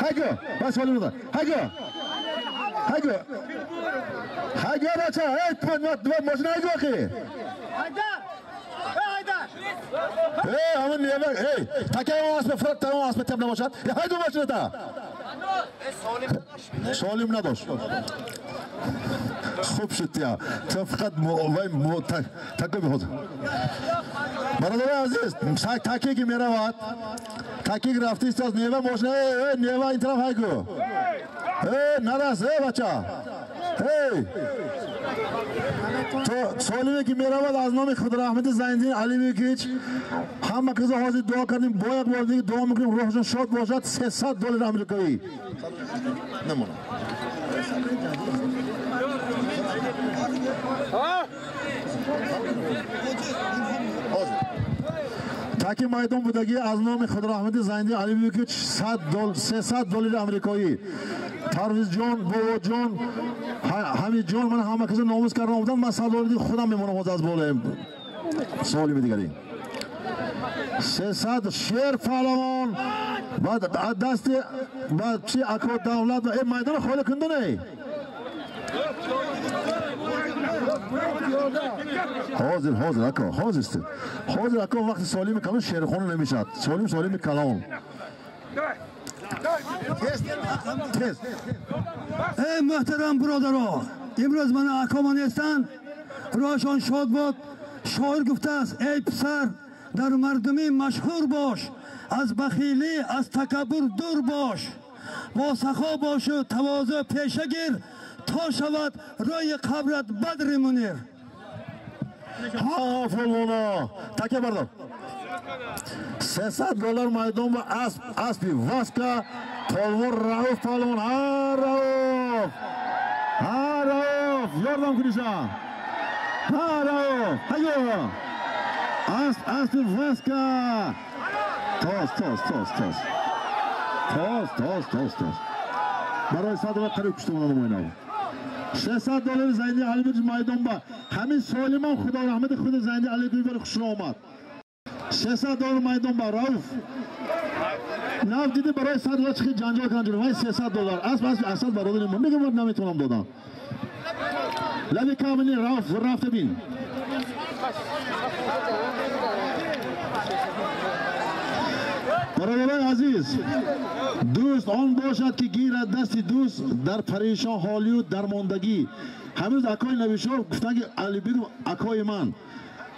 Ҳайго, бас холӣ буда. Ҳайго. Ҳайго. Ҳайго бача, эй, машина ҳайго ахи. Эй, ҳамон нева, эй, така он асп фрат, та он асп тем набошад. Ҳайго машина та. Солим надошт. Хуб шуд я. Ту фақат вай така бихоз. Бародарони азиз, таке ки меравад, таке ки рафта истод, нева мошина, эй, нева ин тараф ҳайго. Эй, нарас, эй бача. Эй! То Солиме ки меравад аз номи Худорахмати Зайниддин Алибекович ҳама кизо ҳозир дуо кардем, бо як бор дига дуо мекунем, рӯҳашон шод бошад. $300 амрикоӣ. Намона. Таки майдон будагӣ аз номи Худорахмати Зайниддин Алибекович $300 амрикоӣ. Парвизҷон, Бобоҷон, Ҳамидҷон, ман ҳама касо номус кардам омадам, ман $100 худам мемонам ҳозир аз болоям. Солими дигари. 300 шер паҳлавон баъд аз дасти баъд чи ако давлат эй майдонро холӣ кунду не? Ҳозир, ҳозир ако, ҳозир. Ҳозир ако вақти солими калон шерхона намешавад. Солим солими калон. Тез. Эй муҳтарам бародаро, имрӯз мана акома нестанд, рӯҳашон шод бод. Шоир гуфтааст: эй писар, дар мардумӣ машҳур бош, аз бахилӣ, аз такаббур дур бош, бо сахо бошу тавозӯ пеша гир, то шавад рӯи қабрат бадри мунир. Ҳа, фолвоно, такя бардор. $300 майдон ба асп, аспи Васка, полвон Рауф палвон. Ҳа, Рауф! Ҳа, Рауф! Ёрдам куниша! Ҳа, Рауф! Ҳайё! Асп, аспи Васка! Тоз, тоз, тоз, тоз. Тоз, тоз, тоз, тоз. Барои $100 қариб кушта монам ойнав. $600 Зайниддин Алибекович майдон ба. Ҳамин Солимам Худо раҳмати худи Зайниддин Алибекович барои хушро омад. $600 майдон ба Рауф. Нав диди барои $100 чӣ ҷанҷол карданд ҷур. Вай $300. Асп асп асад бародари мо. Мегӯям ман наметавонам додам. Лаби камини Рауф рафта бин. Бародарони азиз, дӯст он бошад ки гирад дасти дӯст дар парешон ҳолию дармондагӣ. Ҳамин акои Набишов гуфтанд ки Алибеков акои ман.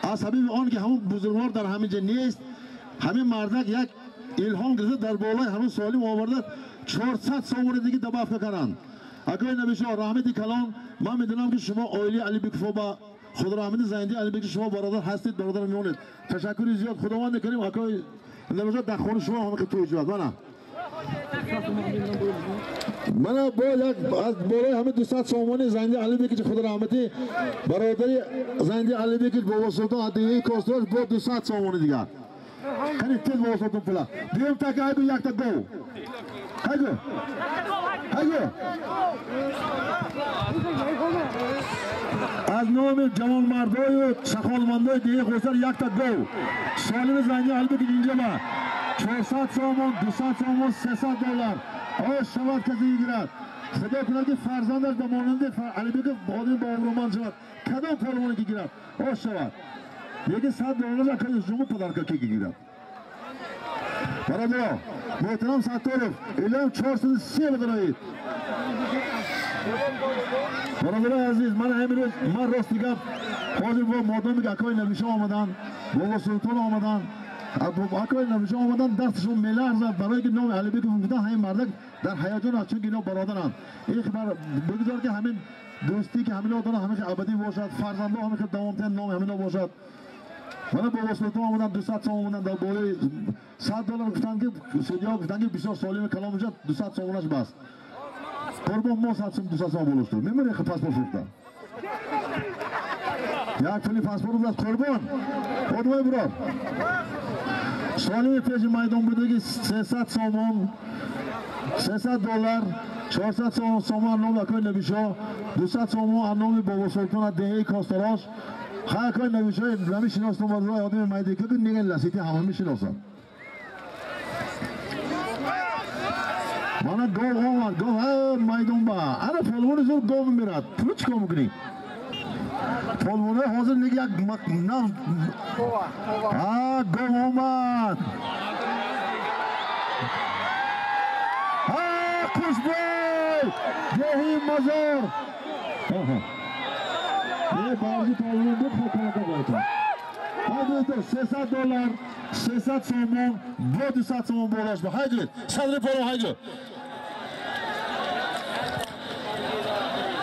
Аз сабаби он ки ҳамон бузургвор дар ҳамин ҷо нест, ҳамин мардак як илҳом гирифта дар болои ҳамон Солим оварда 400 сомони дига добавка карданд. Акои Набишов, раҳмати калон, ман медонам ки шумо оилаи Алибеков ба Худо раҳмати Зайниддин Алибеков шумо бародар ҳастед, бародар мемонед. Ташаккури зиёд. Худованд карим акои Набошад дар хонаи шумо ҳама тӯй шавад. Мана. Мана бо як аз болои ҳама 200 сомонӣ Занди Алибекич Худо раҳматӣ бародари Занди Алибекич Бобо Султон адиҳи Кострош бо 200 сомонӣ дигар. Кани тез Бобо Султон пула. Дуюм така айду якта гов. Хайгу. Хайгу. Аз номи ҷавонмардою сахолмандои деҳи Ғусар якта гов. Солими Занди Алибекич инҷа ба 400 сомон, 200 сомон, 300 доллар. Ош шавад касе гирад. Худо кунад ки фарзандаш ба монанди Алибеков одами бообрӯманд шавад. Кадом полвоне ки гирад, ош шавад. Лекин 100 доллар акаи шумо подарка ки гирад. Бародаро, муҳтарам Сатторов, илам 430 бадароид. Бародарои азиз, ман ҳамин рӯз ман рости гап ҳозир бо модоме ки акои Набишо омадан, Бобо Султон омадан, акои Набишо омадан, дасташон меларзад барои ки номи Алибеков гуфтан ҳамин мардак дар ҳаяҷон аст, чунки ино бародаранд. Ин хабар бигузор ки ҳамин дӯстӣ ки ҳамино доранд ҳамин абадӣ бошад, фарзандо ҳамин хел давом диҳанд, номи ҳамино бошад. Мана Бобо Султон омадан, 200 сом омадан, дар болои 100 доллар гуфтанд ки судья гуфтанд ки бисёр солими калом бошад, 200 сомонаш бас. Қурбон мо 100 сом 200 сом болошту. Мемонӣ хе паспорт фурӯхта. Як пули паспорт буд қурбон. Одмой бирор. Солими пеши майдон будаги 300 сомон, 300 доллар, 400 сомон номи акои Набишо, 200 сомон номи Бобо Султон аз деҳаи Косторош. Хай акои Набишои намешиносам, валлоҳи одами майдон ки нега ласити ҳама мешиносам. Мана гов омад, гов ҳа майдон ба. Ана полвони зуд гов мемирад. Пулу чӣ кор мекунӣ? Полвонои ҳозир нега як нав. А гов омад. А Қушбой! Деҳи Мазор. Е баъзи полвон буд хоконака бойтон. Ҳайдуд 300 доллар, 300 сомон, бо 200 сомон болош ба. Ҳайдуд, садри полвон ҳайдуд.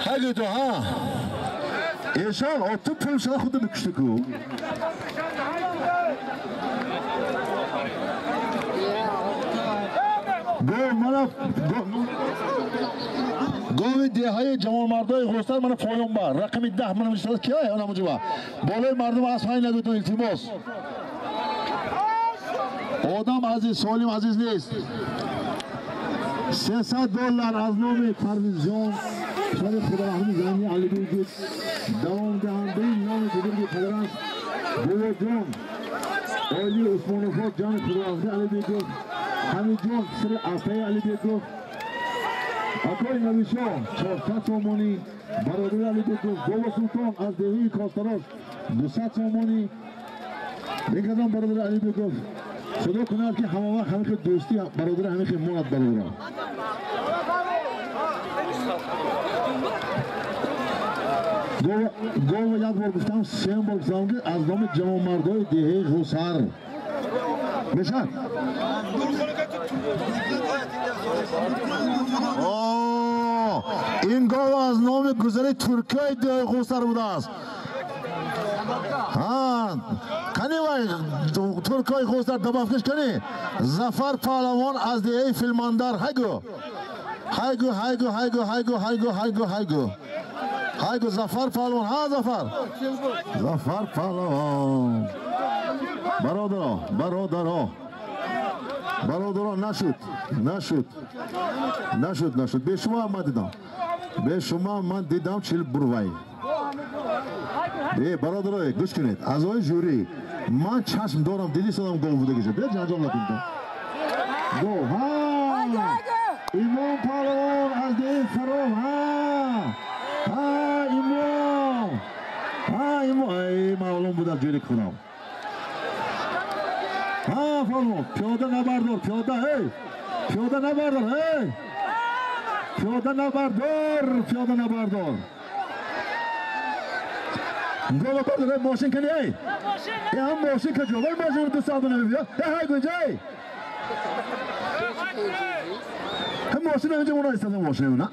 Ҳайдуд ҳа. Эшон, ту пул шуда худо мекушти ку. Гов мана гови деҳаи ҷавонмардои Ғустар мана поён бар. Рақами 10 мана мешавад ки ай она муҷиба. Болои мардум аз ҳай нагӯтон илтимос. Одам азиз, солим азиз нест. 300 доллар аз номи Парвизҷон, шари Худораҳми Зани Алибеков, давомдиҳандаи номи бузурги падараш Бобоҷон, оили Усмоновҳо ҷони Худораҳми Алибеков, Ҳамидҷон писари апаи Алибеков, акои Набишо 400 сомонӣ, бародари Алибеков, Бобо Султон аз деҳаи Косторош 200 сомонӣ. Бекадом бародари Алибеков, худо кунад ки ҳама вақт ҳамин хел дӯстӣ бародари ҳамин хел монад бародарон. Гова як бор гуфтам, сеюм бор гуфтам ки аз номи ҷавонмардои деҳаи Ғусар. Мешавад? Ин гов аз номи гузари туркиёи деҳаи Ғусар будааст. Кани вай туркои Ғусар добавкаш кани? Зафар Паҳлавон аз деҳаи Филмандар. Ҳайгу. Ҳайгу, ҳайгу, ҳайгу, ҳайгу, ҳайгу, ҳайгу, ҳайгу. Ҳайгу Зафар Паҳлавон. Ҳа Зафар. Зафар Паҳлавон. Бародаро, бародаро. Бародаро нашуд, нашуд. Нашуд, нашуд. Бе шумо ман дидам. Бе шумо ман дидам чил бурвай. Э, бародаро, гӯш кунед. Аъзои жюри, ман чашм дорам, диди содам гов будагиша. Биё ҷанҷол накунед. Гов, ҳа! Имом Паҳлавон аз деҳаи Фаром, ҳа! Ҳа, Имом! Ҳа, Имом! Ай, маълум буд аз ҷои худам. Ҳа, Паҳлавон, пиёда набардор, пиёда, эй! Пиёда набардор, эй! Пиёда набардор, пиёда набардор. Гова бардор, мошин кани, эй! Э, ҳам мошин каҷо, вай мошин ду соат намебиё. Э, ҳай гунҷа, эй! Ҳам мошин инҷа мона истода мошин, на?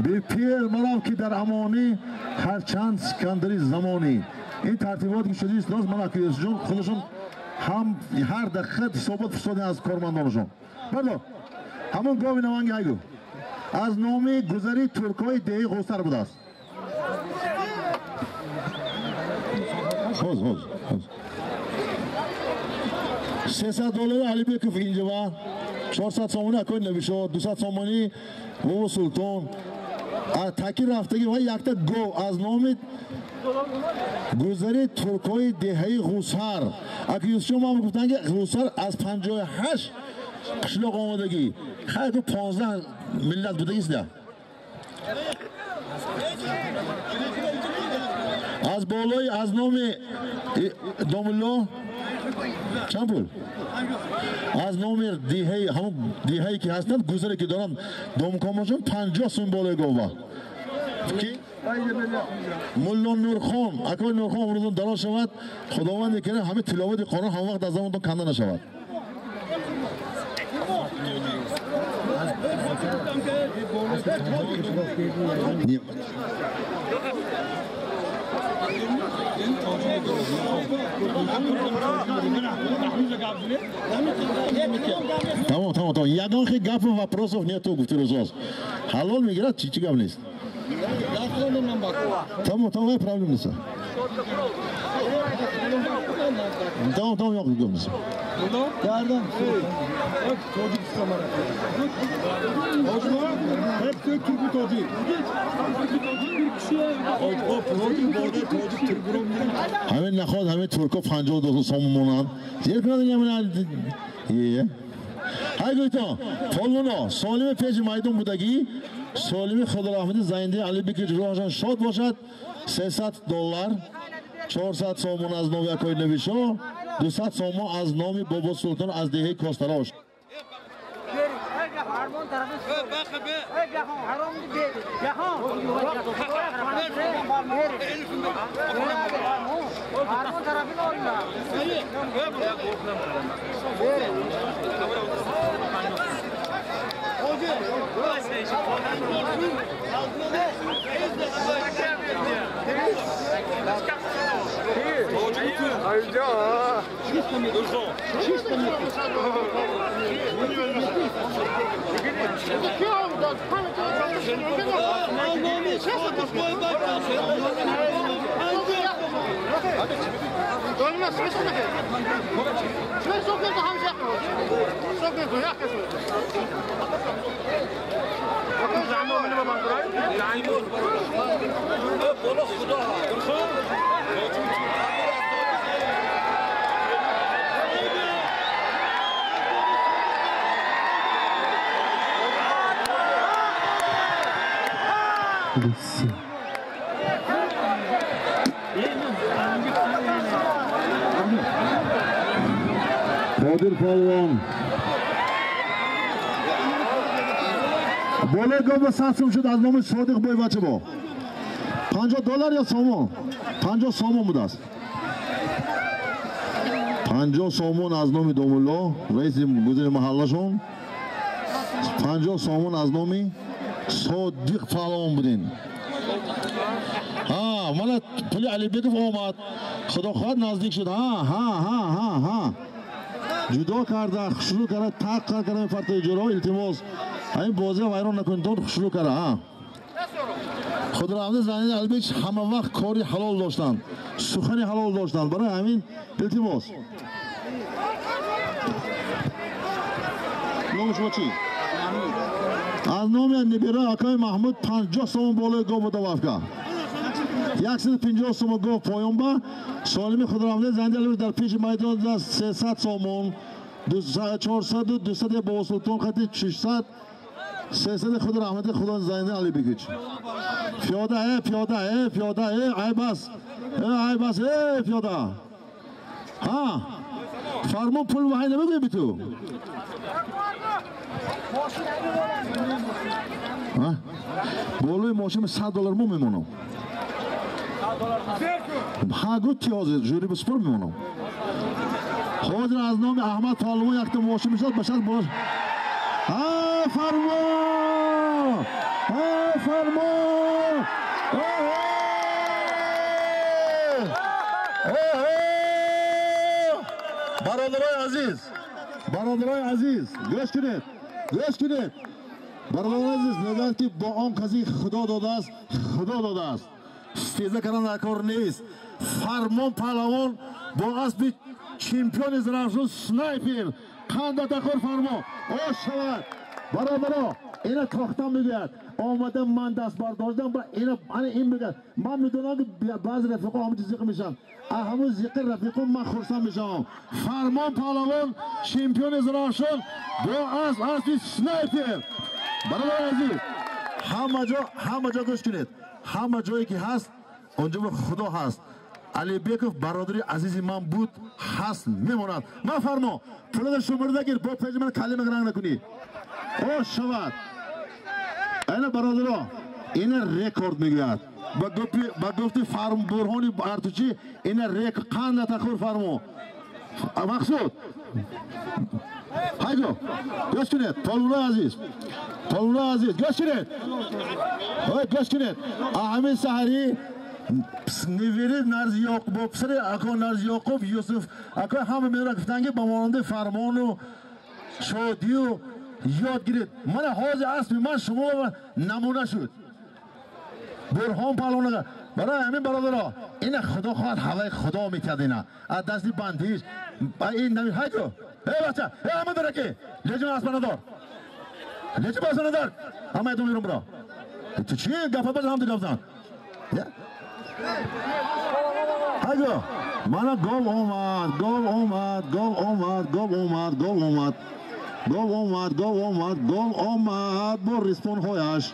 Бепир марав ки дар амонӣ, ҳарчанд Искандари замонӣ. Ин тартибот ки шудист, лоз мана ки Юсуфҷон худашон ҳам ҳар дақиқа ҳисобот фиристода аз кормандонашон. Бардор, ҳамон гови наванги ҳайгу аз номи гузари туркҳои деҳи Ғусар будааст. Ҳоз, ҳоз, ҳоз. 300 доллари Алибеков инҷава, 400 сомонӣ акои Набишо, 200 сомонӣ Бобо Султон. Таки рафтагӣ ва якта гов аз номи гузари туркҳои деҳаи Ғусар. Аки Юсуфҷон ман гуфтанд ки Ғусар аз 58 қишлоқ омадагӣ. Хайр, 15 миллат будагист. Аз болои аз номи Домулло чанд пул? Аз номи деҳаи, ҳамон деҳае ки ҳастанд, гузаре ки доранд домкомошон 50 сум болои гова. Ки? Мулло Нурхон, акои Нурхон умртон дароз шавад, Худованди карим ҳама тиловати Қуръон ҳама вақт аз замонтон канда нашавад. Тамом, тамом, тамом. Ягон хи гапу вопросов нету, гуфти рӯзоз. Ҳалол мегирад, чи гап нест. Тамом, тамом, проблем нест. Тамом, тамом, yo'q, гап нест. Ҳамин наход ҳамин турко 52 сом монанд. Зер кунад ин. Ҳай гӯйтон, полвоно, солими пеши майдон будагӣ, солими Худорахмати Зайниддин Алибекович рӯҳашон шод бошад, 300 доллар, 400 сомон аз номи акои Набишо, 200 сомон аз номи Бобо Султон аз деҳаи Костарош. Qodir polvon болои гов 100 сум шуд аз номи Содиқ Бойбачабо. 50 доллар ё сомон? 50 сомон будааст. 50 сомон аз номи Домулло, раиси гузари маҳаллашон. 50 сомон аз номи Содиқ паҳлавон будин. Ҳа, мана пули Алибеков омад. Худо хоҳад наздик шуд. Ҳа, ҳа, ҳа, ҳа, ҳа. Ҷудо карда, хушрӯ карда, тақ карда мефартои ҷуро, илтимос. Ҳамин бозиро вайрон накунед, хушрӯ карда, ҳа. Худоравди Зайниддин Алибекович ҳама вақт кори ҳалол доштанд, сухани ҳалол доштанд. Барои ҳамин илтимос. Номи шумо чӣ? Аз номи нибира акои Маҳмуд 50 сомон болои гов буда вафка. 150 сомон гов поён ба солими Худоравди Зайниддин Алибекович дар пеши майдон 300 сомон, 400, 200 Бобо Султон хати 600, 300 худ раҳмати Худо Зайниддин Алибекович. Пиёда, э, пиёда, э, пиёда, э, ай бас, э, ай бас, э, пиёда. Ҳа, фармон пул ваҳай намегӯӣ биту? Болои мошин 100 доллар мо мемонам. Ҳа, гуфт ти ҳозир жюри бисупор мемонам. Ҳозир аз номи Аҳмад Паҳлавон якта мошин мешавад, ба шарт бош. Ҳа, фармон! Ҳа, фармон! Фармон! Бародарои азиз, бародарои азиз, гӯш кунед, гӯш кунед. Бародарои азиз, мегӯянд ки бо он касе Худо додааст, Худо додааст. Стеза кардан дар кор нест. Фармон паҳлавон бо аспи чемпиони Зарафшон Снайпер қанда такор фармон. Ош шавад. Бародаро, ина тохтан мегӯяд. Омада ман даст бардоштам ва ина ана ин мегӯяд. Ман медонам ки баъзе рафиқо ҳамин зиқ мешаванд. Ҳамон зиқи рафиқо ман хурсанд мешавам. Фармон паҳлавон чемпиони Зарафшон бо асп, аспи Снайпер. Бародари азиз, ҳама ҷо, ҳама ҷо гӯш кунед. Ҳама ҷое ки ҳаст, онҷо Худо ҳаст. Алибеков бародари азизи ман буд, ҳаст, мемонад. Ман фармо, пулада шумурда гир, бо пеши ман калима ранг накунӣ. Ош шавад. Ана бародаро, ина рекорд мегӯяд. Ба гуфти фарм Бурҳони Артучӣ, ина рек қанда тахур фармо. Мақсуд. Ҳайдо, гӯш кунед, толунои азиз. Толунои азиз, гӯш кунед. Ой, гӯш кунед. Ҳамин саҳарӣ невери Нарзиёқуб, бо писари ако Нарзиёқуб Юсуф, ако ҳама медонанд, гуфтанд ки ба монанди фармону шодию ёд гиред. Мана ҳозир аспи ман шумо намуна шуд. Бурҳон паҳлавон. Барои ҳамин бародаро, ина Худо хоҳад ҳаваи Худо метиҳад ина. Аз дасти бандиш, ин нами ҳайдо. Эй бача, эй ҳама дораки. Леҷим аспа надор. Леҷим аспа надор. Ҳама ятум мирум бро. Ту чи гапа баз ҳам ту гап зан. Ҳайдо. Мана гов омад, гов омад, гов омад, гов омад, гов омад. Гов омад, гов омад, гов омад бо респонҳояш.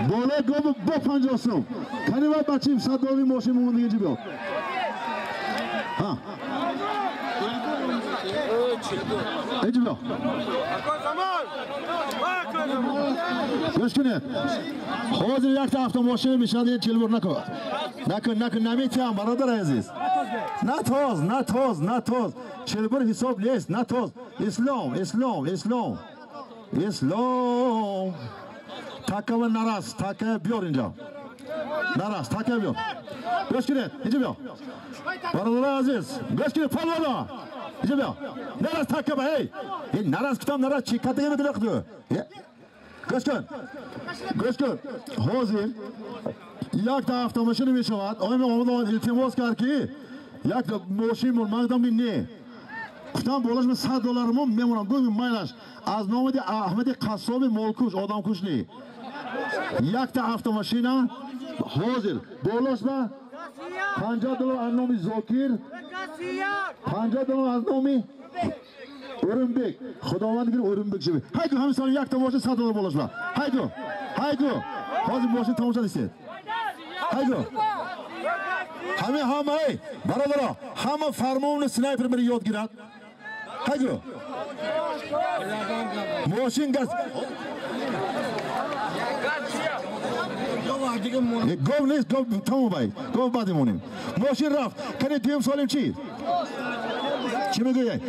Болои гов бо 50 сум. Кани ва бачим 100 доллари мошин момон дига ҷи биё. Ҳа. Инҷи биё. Гӯш кунед. Ҳозир якта автомошина мешавад, ин чилбур накун. Накун, накун, наметиҳам, бародари азиз. Натоз, натоз, натоз. Чилбур ҳисоб нест, натоз. Ислом, ислом, ислом. Ислом. Такава нарас, така биёр инҷо. Нарас, така биёр. Гӯш кунед, инҷо биё. Бародари азиз, гӯш кунед, палвона. Инҷо биё. Нарас така ба, эй. Ин нарас кутам, нарас чи катага медиҳад. Гӯш кун. Гӯш кун. Ҳозир якта автомошина мешавад. Оё ман омадам илтимос кард ки як мошин мон, ман гуфтам ки не. Гуфтам болаш ман 100 доллар мон мемонам. Гуфт майлаш аз номи Аҳмади Қассоби молкуш, одамкуш не. Якта автомошина ҳозир болаш ба 50 доллар аз номи Зокир, 50 доллар аз номи Урумбек. Худованд гир Урумбек шуд. Ҳайду ҳамин сол якта мошин 100 доллар болаш ба. Ҳайду, ҳайду. Ҳозир мошин тамошо дистед. Ҳайду. Ҳамин ҳама, эй, бародаро, ҳама фармони снайпер мери ёд гирад. Ҳайду. Мошин газ. Гов нест, гов тамом бай. Гов баъд мемонем. Мошин рафт. Кани дуюм солим чӣ? Чӣ мегӯяй?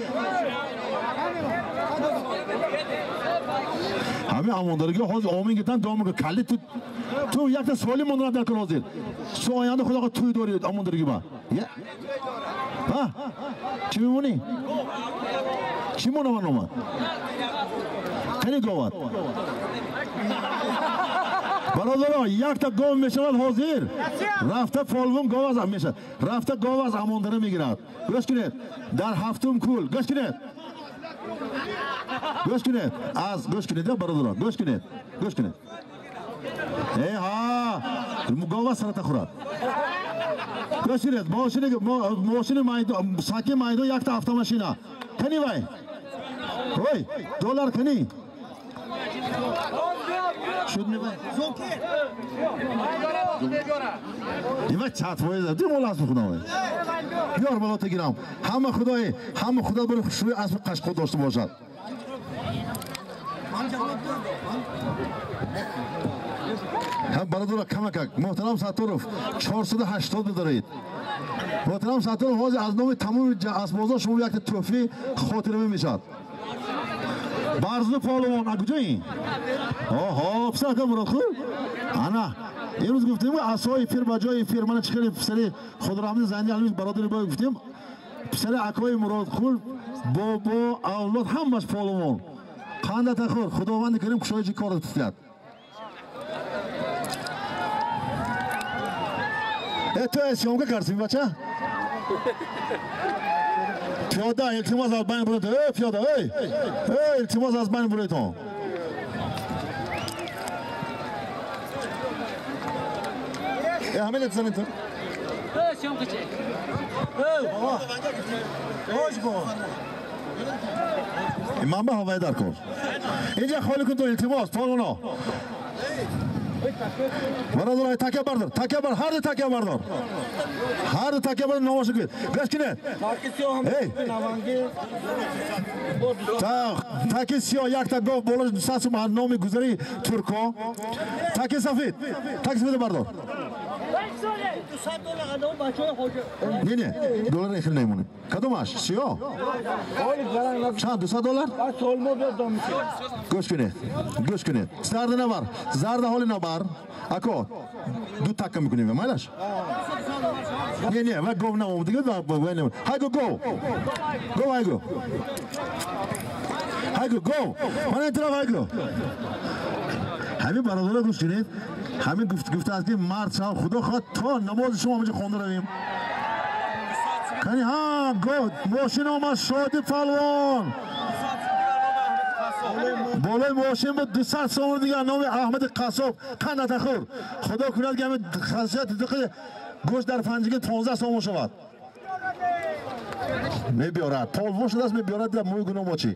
Ҳамин амондаригӣ ҳозир омин гирифтан дуо мекунад. Калли ту якта соли монда дар кор ҳозир. Су оянда Худо туй дорӣ амондаригӣ ба. Ҳа? Чӣ мемонӣ? Чӣ монам ман омад? Кани говат? Бародаро, якта гов мешавад ҳозир. Рафта фолвун гов аз мешавад. Рафта гов аз амондара мегирад. Гӯш кунед. Дар ҳафтум кул. Гӯш кунед. Гӯш кунед. Аз гӯш кунед, бародаро. Гӯш кунед. Гӯш кунед. Э ҳа, гова сарата хӯрад. Гӯш кунед. Мошини майдон, саки майдон якта автомашина. Кани вай? Ой, доллар кани? Шуд мевай? Ива чат воиза, ди мол асби худовай. Биёр боло гирам. Ҳама худои, ҳама худо барои хушрӯи асби қашқо дошта бошад. Ҳам бародаро камакак, муҳтарам Сатторов 480 бидоред. Муҳтарам Сатторов ҳозир аз номи тамоми асбозон шумо якта тӯҳфаи хотиравӣ мешавад. Барзу паҳлавон куҷои? Оҳо, писар ака Муродқул? Ана, имрӯз гуфтем асои пир ба ҷои пир. Мана чӣ хеле писари Худорахмати Занди Алимович бародари бой гуфтем. Писари акои Муродқул бобо авлод ҳамаш паҳлавон. Қандата хӯр, Худованди карим кушоиши корро тутяд. Ту съёмка кардӣ бача? Пиёда, илтимос аз байн буред. Эй, пиёда, эй! Эй, илтимос аз байн буредон. Э, ҳамин занед ту? Эй, съёмка чи? Эй, бобо. Ош бобо. Ман ба ҳавай дар кор. Инҷа холӣ кун ту, илтимос, паҳлавоно. Бародарай, такя бардор, такя бар, ҳар ду такя бардор. Ҳар ду такя бардор, номоша кунед. Гаш кинед. Эй. Таки сиёҳ якта гов болош 200 сум номи гузари турко. Таки сафед. Таки сафед бардор. Не, не, доллар хел намемонем. Кадомаш? Сиёҳ? Чанд? 200 доллар? Гӯш кунед. Гӯш кунед. Зарда набар. Зарда ҳоли набар. Ако, ду такка мекунем, майлаш? Не, не, ва гов наомад дига, ва не. Ҳайго гов. Гов ҳайго. Ҳайго гов. Мана ин тараф ҳайго. Ҳамин бародаро гӯш кунед. Ҳамин гуфтааст ки мард шав, худо хоҳад то намози шумо ҳаминҷо хонда равем. Кани ҳа, гов, мошин омад, Шоди палвон. Болои мошин буд 200 сомон дигар номи Аҳмади Қассоб. Қандата хӯр. Худо кунад ки ҳамин хасият гӯшт дар панҷигӣ 15 сомон шавад. Мебиёрад. Полвон шудааст, мебиёрад дар мӯи гуноҳ мо чӣ?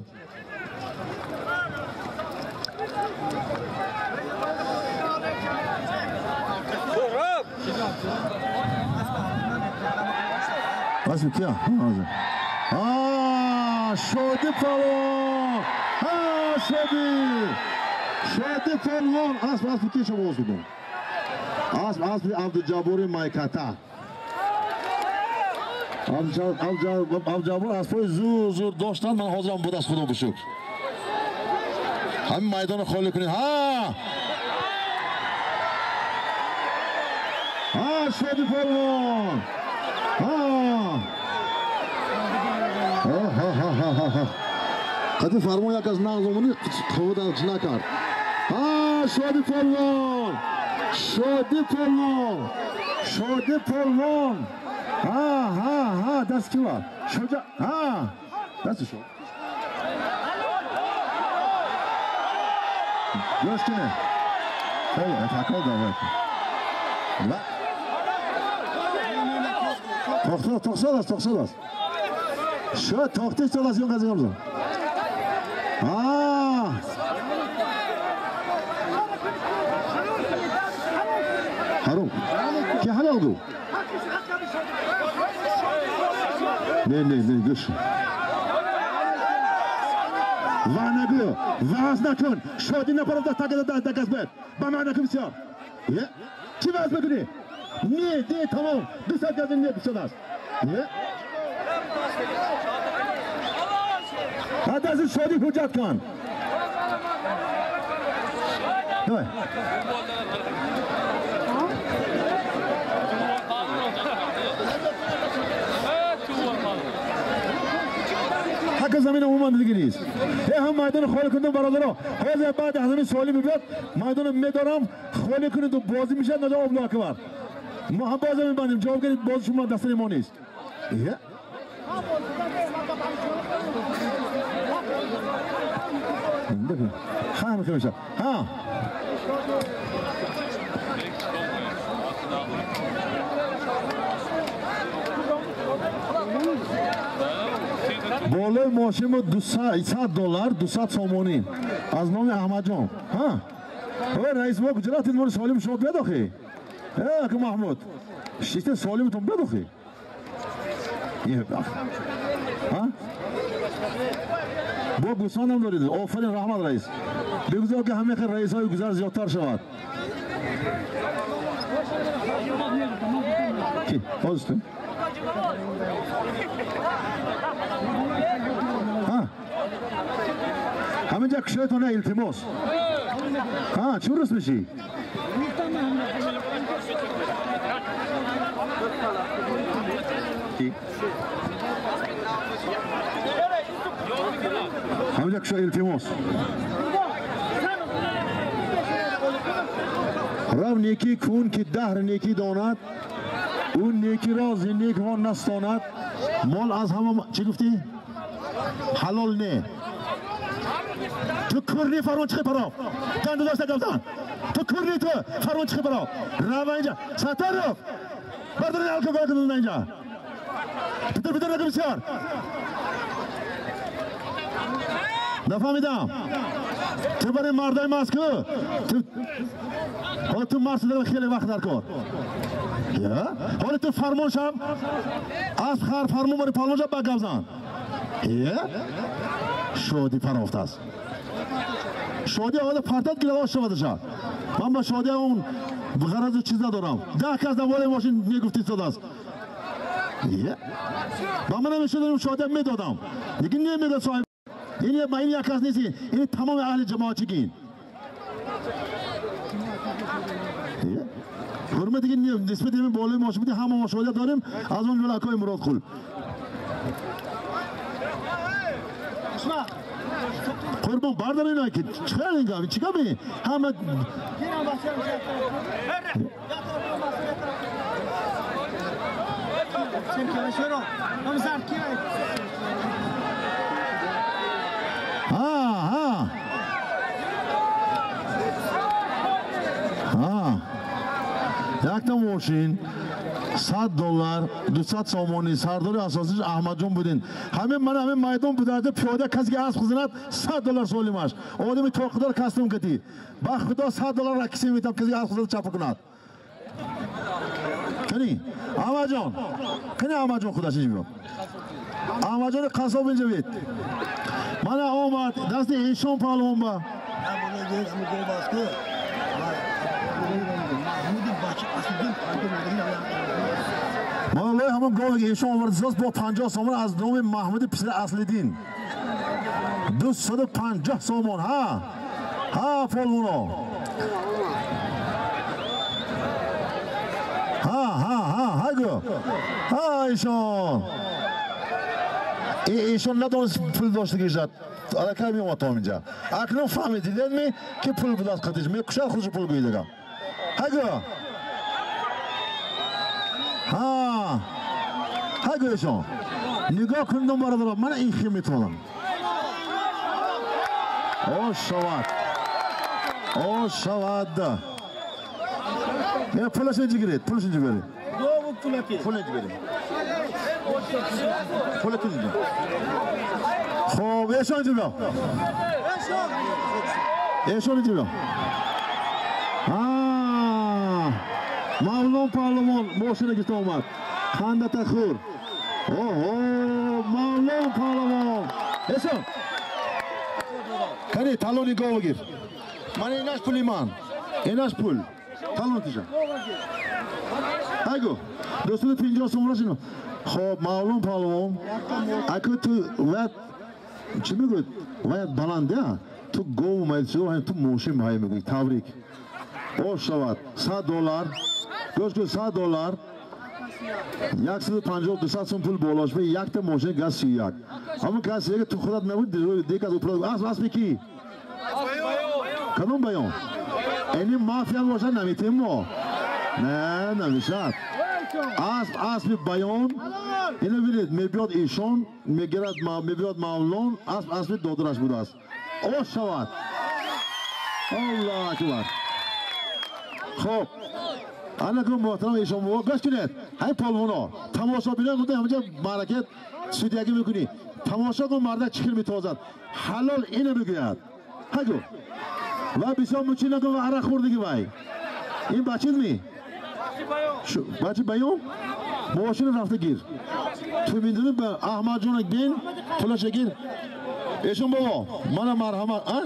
Бас кия? Шоди палвон! Шоди! Шоди палвон! Асп, асп ки шумо боз будум? Асп, аспи Абдуҷаббори Майката. Абдуҷаббор аспҳои зур зур доштанд, ман ҳозирам буд аз худо бишукр. Ҳамин майдонро холӣ кунед. Ҳа! Ҳа, Шоди палвон! Ҳа! Ҳа-ҳа-ҳа-ҳа. Қати фармон як аз нағз омадӣ, қувват накард. Ҳа, Шоди палвон! Шоди палвон! Шоди палвон! Ҳа, ҳа, ҳа, даст ки ва? Шоҷа, ҳа! Дасти шо. Гӯш кунед. Хеле, такрор давай. Ва Тохсад аст, тохсад аст. Шояд тохта истодааст ё қазия бизан. Ҳаром. Ки ҳалол гӯ? Не, не, не, гӯш. Ва нагӯ, ваз накун. Шодӣ напаровда такада дакас бед. Ба ман накун бисёр. Чӣ ваз мекунӣ? Не, не, тамом. 200 газин не бисёр аст. Ҳадди аз шодӣ ҳуҷҷат кун. Давай. Ҳаққи замин умуман дига нест. Ҳам майдони холӣ кунед бародаро. Ҳозир баъд аз ҳамин суолӣ мебиёд, майдонро медорам, холӣ кунед бозӣ мешавад, надо Аллоҳу акбар. Мо ҳам бозӣ мебандем, ҷавоб гиред, бози шумо дастари мо нест. Ҳа, мешавад. Ҳа. Болои мошин буд 200 доллар, 200 сомонӣ аз номи Аҳмадҷон. Ҳа? Ой, раис мо куҷо рафтед? Моро солим шумо биёд охи? Э, ака Маҳмуд. Шишта солимтон биёд охи? Ҳа? Бо гӯсфандам доред. Офарин, раҳмат раис. Бигузор ки ҳамин хел раисҳои гузар зиёдтар шавад. Ки? Ҳозир. Ҳа? Ҳаминҷа кушоятона илтимос. Ҳа, чӣ рӯз мешӣ? Ҳаминҷа кушо илтимос. Рав некӣ кун ки даҳр некӣ донад, ӯ некиро зи некҳо настонад. Мол аз ҳама чӣ гуфтӣ? Ҳалол не. Ту курни фармон чиқи паров. Ганду дошта гапзан. Ту курни ту фармон чиқи паров. Рава инҷа. Сатаров. Бардорин алкоголь кунун инҷа. Питер питер накун бисёр. Нафаҳмидам. Ту барои мардои Москва. Ҳоло ту мард шуда хеле вақт дар кор. Ҳоло ту фармон шав. Асп хар фармон барои палвон шав ба гапзан. Шодӣ парофтааст. Шодӣ омада партад гирад ош шавадаша. Ман ба шодӣ он ғаразу чиз надорам. 10 кас дар болои мошин мегуфт истодааст. Ба ман намешудам шодӣ медодам. Лекин намегӯяд соҳиб. Ин ба ин як кас нест, ин тамоми аҳли ҷамоатчигин. Ҳурмати ки нисбати ин болои мошин буди ҳама мо шодия дорем, аз он ҷумла акои Муродқул. Қурбон бардор ино ки чӣ ин гап, чӣ гапи? Ҳама якта мошин $100 200 сомонӣ сардори асосиш Аҳмадҷон будин. Ҳамин ман ҳамин майдон бударда пиёда касе ки асп хизанад $100 солимаш. Одами тоқидор кастум кати. Ба худо $100 кисе метам касе ки асп хизанад чапа кунад. Кани Аҳмадҷон, кани Аҳмадҷон худаш инҷо биёд. Аҳмадҷони қассоб инҷо бид. Мана омад дасти эшон паҳлавон ба. Малай ҳамон гове ки эшон овардисоз бо 50 сомон аз номи Маҳмуди писари Аслиддин. 250 сомон. Ҳа ҳа полвоно. Ҳа ҳа ҳа ҳайгӯ. Ҳа эшон. Эшон надонист пул доштагишад. Аллакай меомад то инҷа. Акнун фаҳмид, дидед-ми ки пул будааст қатиш. Мекушад худшо пул гӯидагам. Ҳайгӯ. Ҳа ҳайгӯ эшон. Нигоҳ кунед бародарон, мана ин хел метавонам. О шавад. О шавад. Пулаш инҷа гиред, пулаш инҷа беред. Пул инҷа беред. Пулатон инҷа. Хоб, эшон инҷа биё. Эшон инҷа биё. Мавлон паҳлавон мошина гирифта омад. Қандата хӯр. Оҳо, Мавлон паҳлавон. Эшон. Кани талони гову гир. Ман инаш пули ман. Инаш пул. Талон тиша. Айгу. 250 сомон шино. Хоб, Мавлон паҳлавон. Аку ту ват чӣ мегӯяд? Ваят баланд, ту гову майд, ту мошин ҳай мегӯӣ. Табрик. Ош шавад. $100. Гӯш кун, $100. 150 200 сом пул болош бе якта мошин газ 31. Ҳамон газ 31 ту худат набуд, дигар аз аспи ки? Кадом баён? Ини мафия бошад наметем мо. Не, намешад. Асп аспи баён. Ино бинед, мебиёд ишон, мегирад, мебиёд Мавлон, асп аспи додараш будааст. Ош шавад. Аллоҳу акбар. Хоб, ана кун муҳтарам эшон бобо, гӯш кунед. Ҳамин полвоно, тамошобинон гуфта ҳаминҷа маъракат судягӣ мекунӣ. Тамошо кун мардак чӣ хел метозад. Ҳалол ино мегӯяд. Ҳагу. Ва бисёр мучӣ накун ва арақ хӯрдагӣ вай. Ин бачид ми? Бачи баён? Мошина рафта гир. Ту медонӣ ба Аҳмадҷона бин, пулаша гир. Эшон бобо, мана марҳамат, а?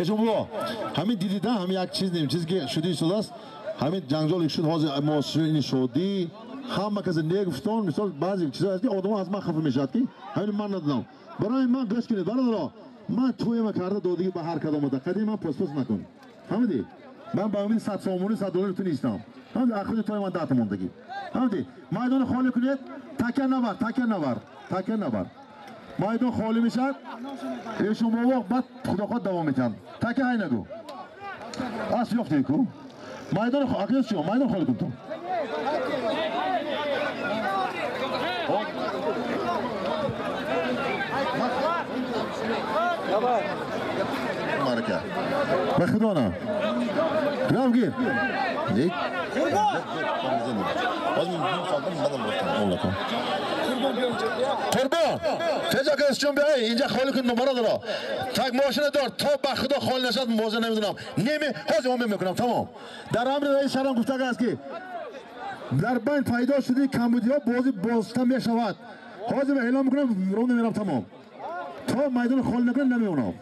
Эшон бобо, ҳамин дидида ҳамин як чиз нем, чизе ки шуди истодааст, ҳамин ҷанҷол шуд, ҳозир мо ин шодӣ, Ҳама касе негуфтон, мисол баъзе чизҳо ҳаст ки одамҳо аз ман хафа мешавад ки ҳамин ман надодам. Барои ман гӯш кунед бародаро, ман тӯяма карда додагӣ ба ҳар кадом ода. Қадим ман поспос накун. Фаҳмидӣ? Ман ба умеди 100 сомонӣ 100 доллари ту нестам. Фаҳмидӣ? Ахири тои ман 10 мондагӣ. Фаҳмидӣ? Майдон холӣ кунед, такя набар, такя набар, такя набар. Майдон холӣ мешавад, эшон бобо баъд худохоҳ давом метиҳанд. Такя ҳай нагӯ. Ас ёфтӣ ку? Майдон акиёс чӣ? Майдон холӣ кун ту. Марка. Ба худо на. Рав гир. Қурбон. Феҷа кас чун биёй инҷа холӣ кун бародаро. Так мошина дор то ба худо холӣ нашад моза намедонам. Неме ҳозир омем мекунам тамом. Дар амри раис шаҳрам гуфтага аст ки дар байн пайдо шуди камбудиҳо бозӣ бозта мешавад. Ҳозир ман эълон мекунам ром намерам тамом. То майдон холӣ накунам намеонам.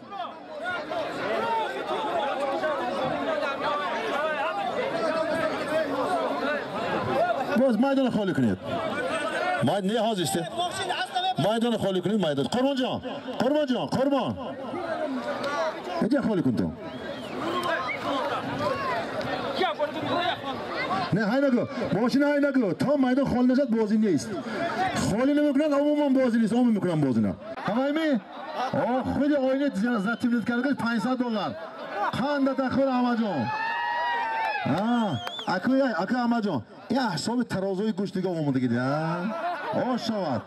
Боз майдон холӣ кунед. Не ҳозир истед. Майдон холӣ кунед, майдон. Қурбон ҷон, Қурбон ҷон, Қурбон. Инҷа холӣ кун ту. Не, ҳай нагӯ. Мошина ҳай нагӯ. То майдон холӣ нашад бозӣ нест. Холӣ намекунанд, умуман бозӣ нест. Омин мекунам бозина. Ҳамайми? О, худи оина затимнит карда $500. Қанда тахӯр Аҳмадҷон. Ака Аҳмадҷон, ин ҳисоби тарозои гӯшт дига омадагӣ да. О шавад.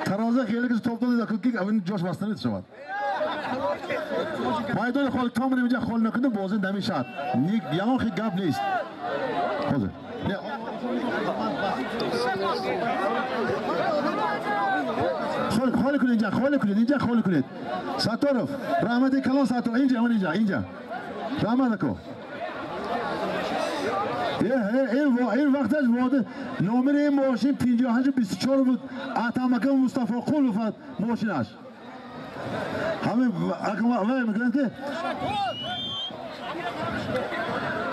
Тароза хеле ки топ дода ки ин ҷош баста намешавад. Майдони холӣ то ман инҷа холӣ накунем бозӣ намешавад. Ягон хел гап нест. Ҳозир. Холӣ кунед инҷа, холӣ кунед, инҷа холӣ кунед. Сатторов, раҳмати калон Сатторов, инҷа, ман инҷа, инҷа. Раҳмат ако. Ин вақташ номери ин мошин 5824 буд. Атамака Мустафоқулов мошинаш. Ҳамин вай мегӯянд ки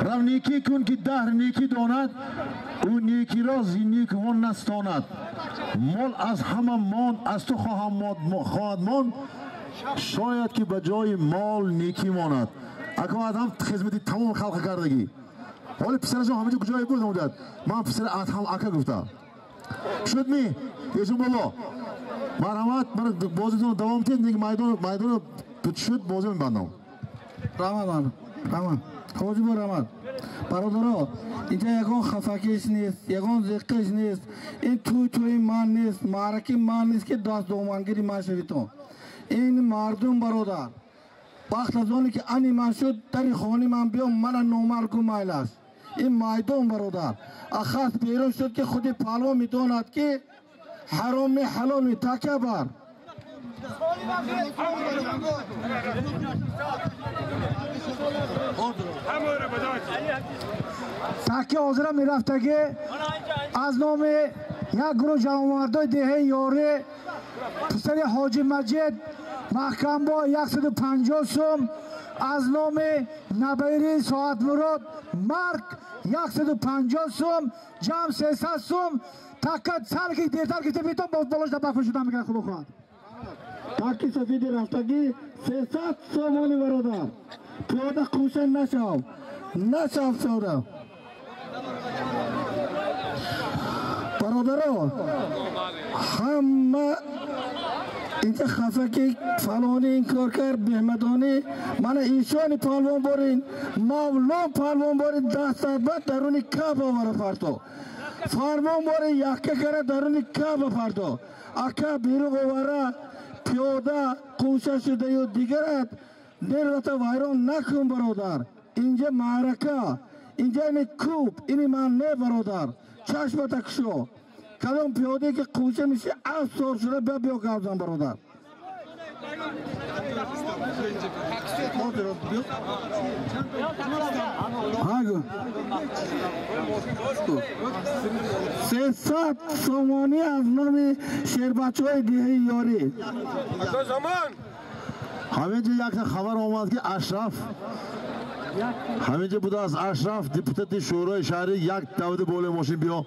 рав некӣ кун ки даҳр некӣ донад, ӯ некиро зи некувон настонад. Мол аз ҳама монд, аз ту хоҳад монд, шояд ки ба ҷои мол некӣ монад. Ако Адҳам хизмати тамоми халқ кардагӣ. ҳоли писарашон ҳамаҷо куҷое буд муддат. Ман писари Адҳам ака гуфтам. Шуд ми? Ешон бобо. Марҳамат, ман бозитонро давом диҳед, неки майдонро шуд бозӣ мебандам. Раҳмат, раҳмат. Ҳоҷибо раҳмат. Бародаро, инҷа ягон хафакиш нест, ягон зиққиш нест. Ин тӯй тӯи ман нест, маъраки ман нест ки даст домангири ман шавитон. Ин мардум бародар. Вақт аз оне ки ани ман шуд, дари хони ман биё, мана номар гум майлаш. Ин майдон бародар. Ахас берун шуд ки худи палвон медонад ки ҳаром ми ҳалол ми такя бар. Таки ҳозира мерафтагӣ аз номи як гурӯҳ ҷавонмардои деҳаи Ёрӣ писари Ҳоҷи Маҷид Маҳкамбо 150 сум, аз номи набири Соатмурод Марк 150 сум, ҷамъ 300 сум. Така сар ки дертар гирифта битон боз болош дар баф шуда мекунад худо хоҳад. Таки сафиди рафтагӣ 300 сомони бародар. Пиёда қӯша нашав. Нашав пиёда. Бародаро, ҳама инҷа хафа ки фалонӣ ин кор кард, беҳмадонӣ. Мана инсони палвон борин, мавлон палвон борин, даст ба даруни каба овара парто. Фармон борин, якка кара даруни каба парто. Ака берун овара, пиёда қӯша шудаю дигарат нервата вайрон накун бародар. Инҷа маърака, инҷа ини кӯб, ини ман не бародар. Чашмата кушо. Кадом пиёдае ки қӯша меши асп сор шуда биё биё гап зан бародар. Ҳагу. 300 сомонӣ аз номи шербачаҳои деҳаи Ёрӣ. Ҳаминҷо якта хабар омад ки Ашраф ҳаминҷо будааст. Ашраф депутати шӯрои шаҳрӣ як давди болои мошин биё.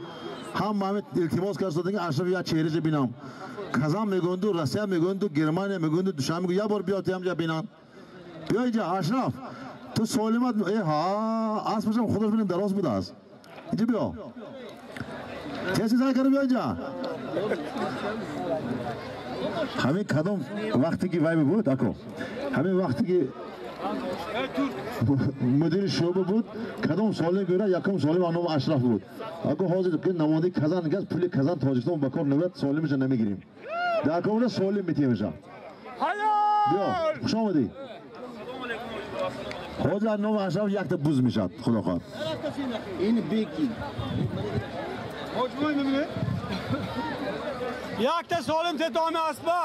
Ҳам ҳамин илтимос кард, Ашраф як чеҳраша бинам. Казан мегӯнду, Россия мегӯнду, Германия мегӯнду, Душанбе мегӯнду, як бор биё тиям ҷа бинам. Биё инҷа, Ашраф. Ту солимат, ҳа, аспашам худаш бинем дароз будааст. Инҷа биё. Каси зай кард биё инҷа. Ҳамин кадом вақте ки вай буд, ако. Ҳамин вақте ки мудири шӯъба буд, кадом соле гӯра, якум соли ба номи Ашраф буд. Ако ҳозир ки намояндаи Казан газ пули Казан Тоҷикистон ба кор намеояд, солимаша намегирем. Дар кор солим метиҳемаша. Биё, хуш омадӣ. Ҳозир аз номи Ашраф якта буз мешавад, худо хоҳад. Ин беки. Якта солим те доме аспа.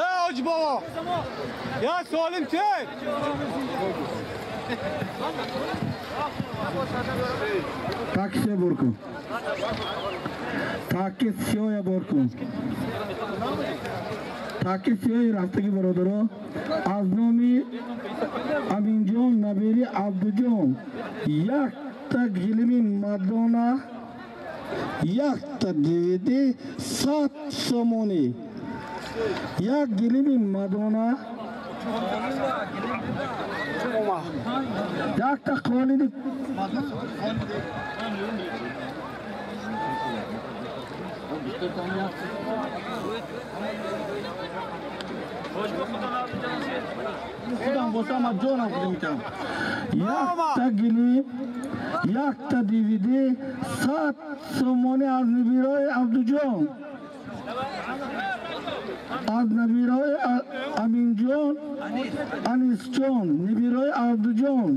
Эй ҳоҷи бобо. Як солим те. Такси бор кун. Таки сиёя бор кун. Таки сиёи рафтагӣ бародаро аз номи Аминҷон Набири Абдуҷон якта гилими Мадона, якта DVD 100 сомонӣ. Як гилими Мадона, якта қолини худам бошам, аз ҷонам худам метавам. Якта гилим, якта DVD 100 сомонӣ аз набираи Абдуҷон, аз набираи Аминҷон, Анисҷон, набираи Абдуҷон.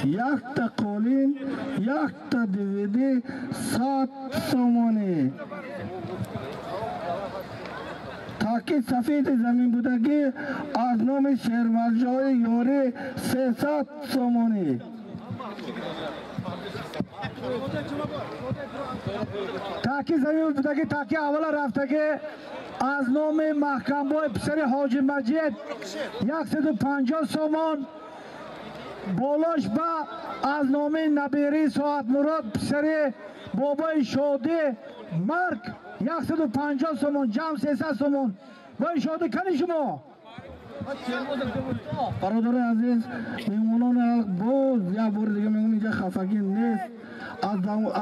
Якта қолин, якта DVD 100 сомонӣ. Таки сафеди замин будагӣ аз номи Шермарҷои ёрӣ 300 сомонӣ. Таки замин будагӣ, таки аввала рафтагӣ аз номи Маҳкамбой писари Ҳоҷи Маҷид 150 сомон. Болош ба аз номи набири Соатмурод писари бобои Шодӣ Марк 150 сомон, ҷамъ 300 сомон. Бобои Шодӣ кани шумо? Бародарони азиз, меҳмонони боз як бори дига мегӯям, инҷа хафагӣ нест.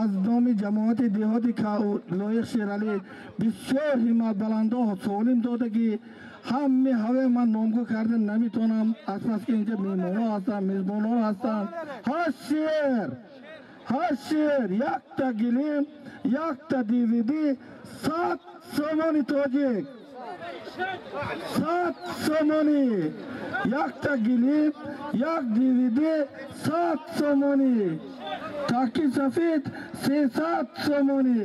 Аз номи ҷамоати деҳоти Лоиқ Шералӣ бисёр ҳимматбаландо солим додагӣ. Ҳамаи ҳаве ман номгӯ карда наметавонам, аз пас ки инҷа меҳмонҳо ҳастанд, мезбонҳо ҳастанд. Ҳар шер, ҳар шер якта гилим, якта DVD 100 сомони тоҷик. 100 сомонӣ. Якта гилим, як DVD 100 сомонӣ. Таки сафед 300 сомонӣ.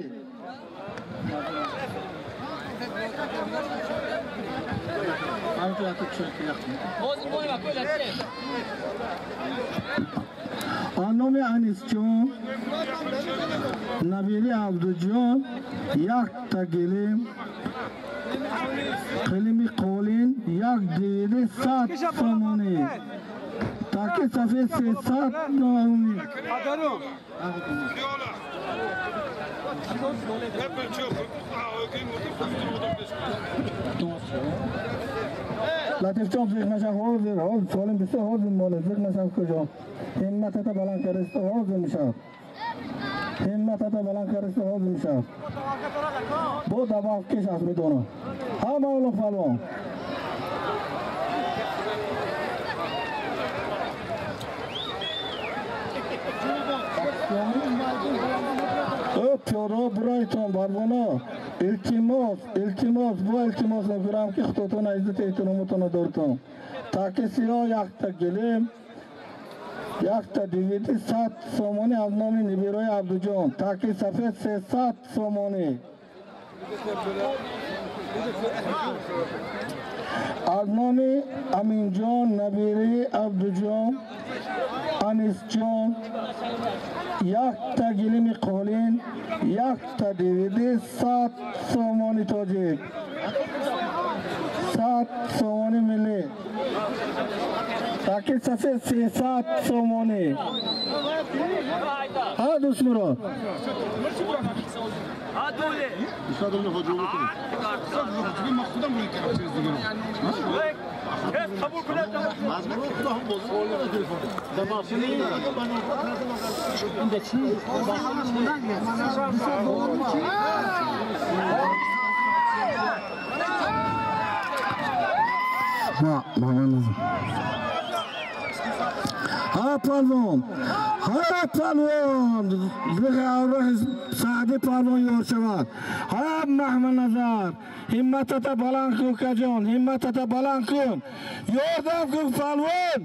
Аз номи Анисҷон, Набири Абдуҷон якта гилим, қилими қолин, як DVD 100 сомонӣ. Таки сафед 300 сомонӣ. Латифҷон зиқ нашав, ҳозир, ҳозир солим бисёр ҳозир моле, зиқ нашав куҷо. Ҳимматата баланд кардаста ҳозир мешавад. Ҳимматата баланд кардаста ҳозир мешавад. Бо добав кеш аст медонам. Ҳа Мавло палвон. Э пиёдаҳо бурайтон, барвоно. Илтимос, илтимос, бо илтимос мекунам ки худотон иззати эҳтиромотонро дортон. Таки сиёҳ якта гилим, якта DVD 100 сомонӣ аз номи набираи Абдуҷон. Таки сафед 300 сомонӣ. Аз номи Аминҷон, набираи Абдуҷон, Анисҷон якта гилими қолин, якта DVD 100 сомони тоҷик. 100 сомони миллӣ. Таки сафед 300 сомонӣ. Ҳа дӯстмурод. ها پالوان، ها پالوان، سعدی پالوان یار شود. ها محمد نظر، همتت بلند کن کجان، همتت بلند کن، یاردم کن پالوان.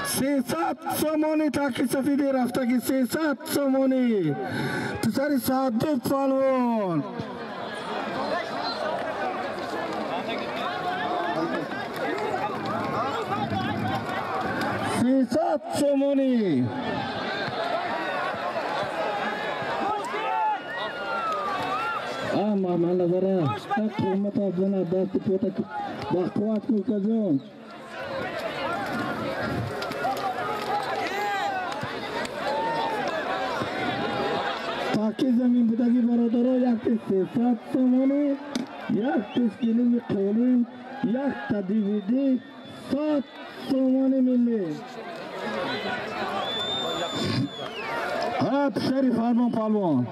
300 سومونی تاکی سفیدی رفتگی 300 سومونی پسر سعدی پالوان. 300 сомонӣ. Маҳмад Назара, қуввата зана дасти пота ба қувват кун кажон. Таки замин будаги бародаро як 300 сомонӣ, як гилими қолин, якта DVD 100 сомонӣ миллӣ. ها پسری فرمان پالوان،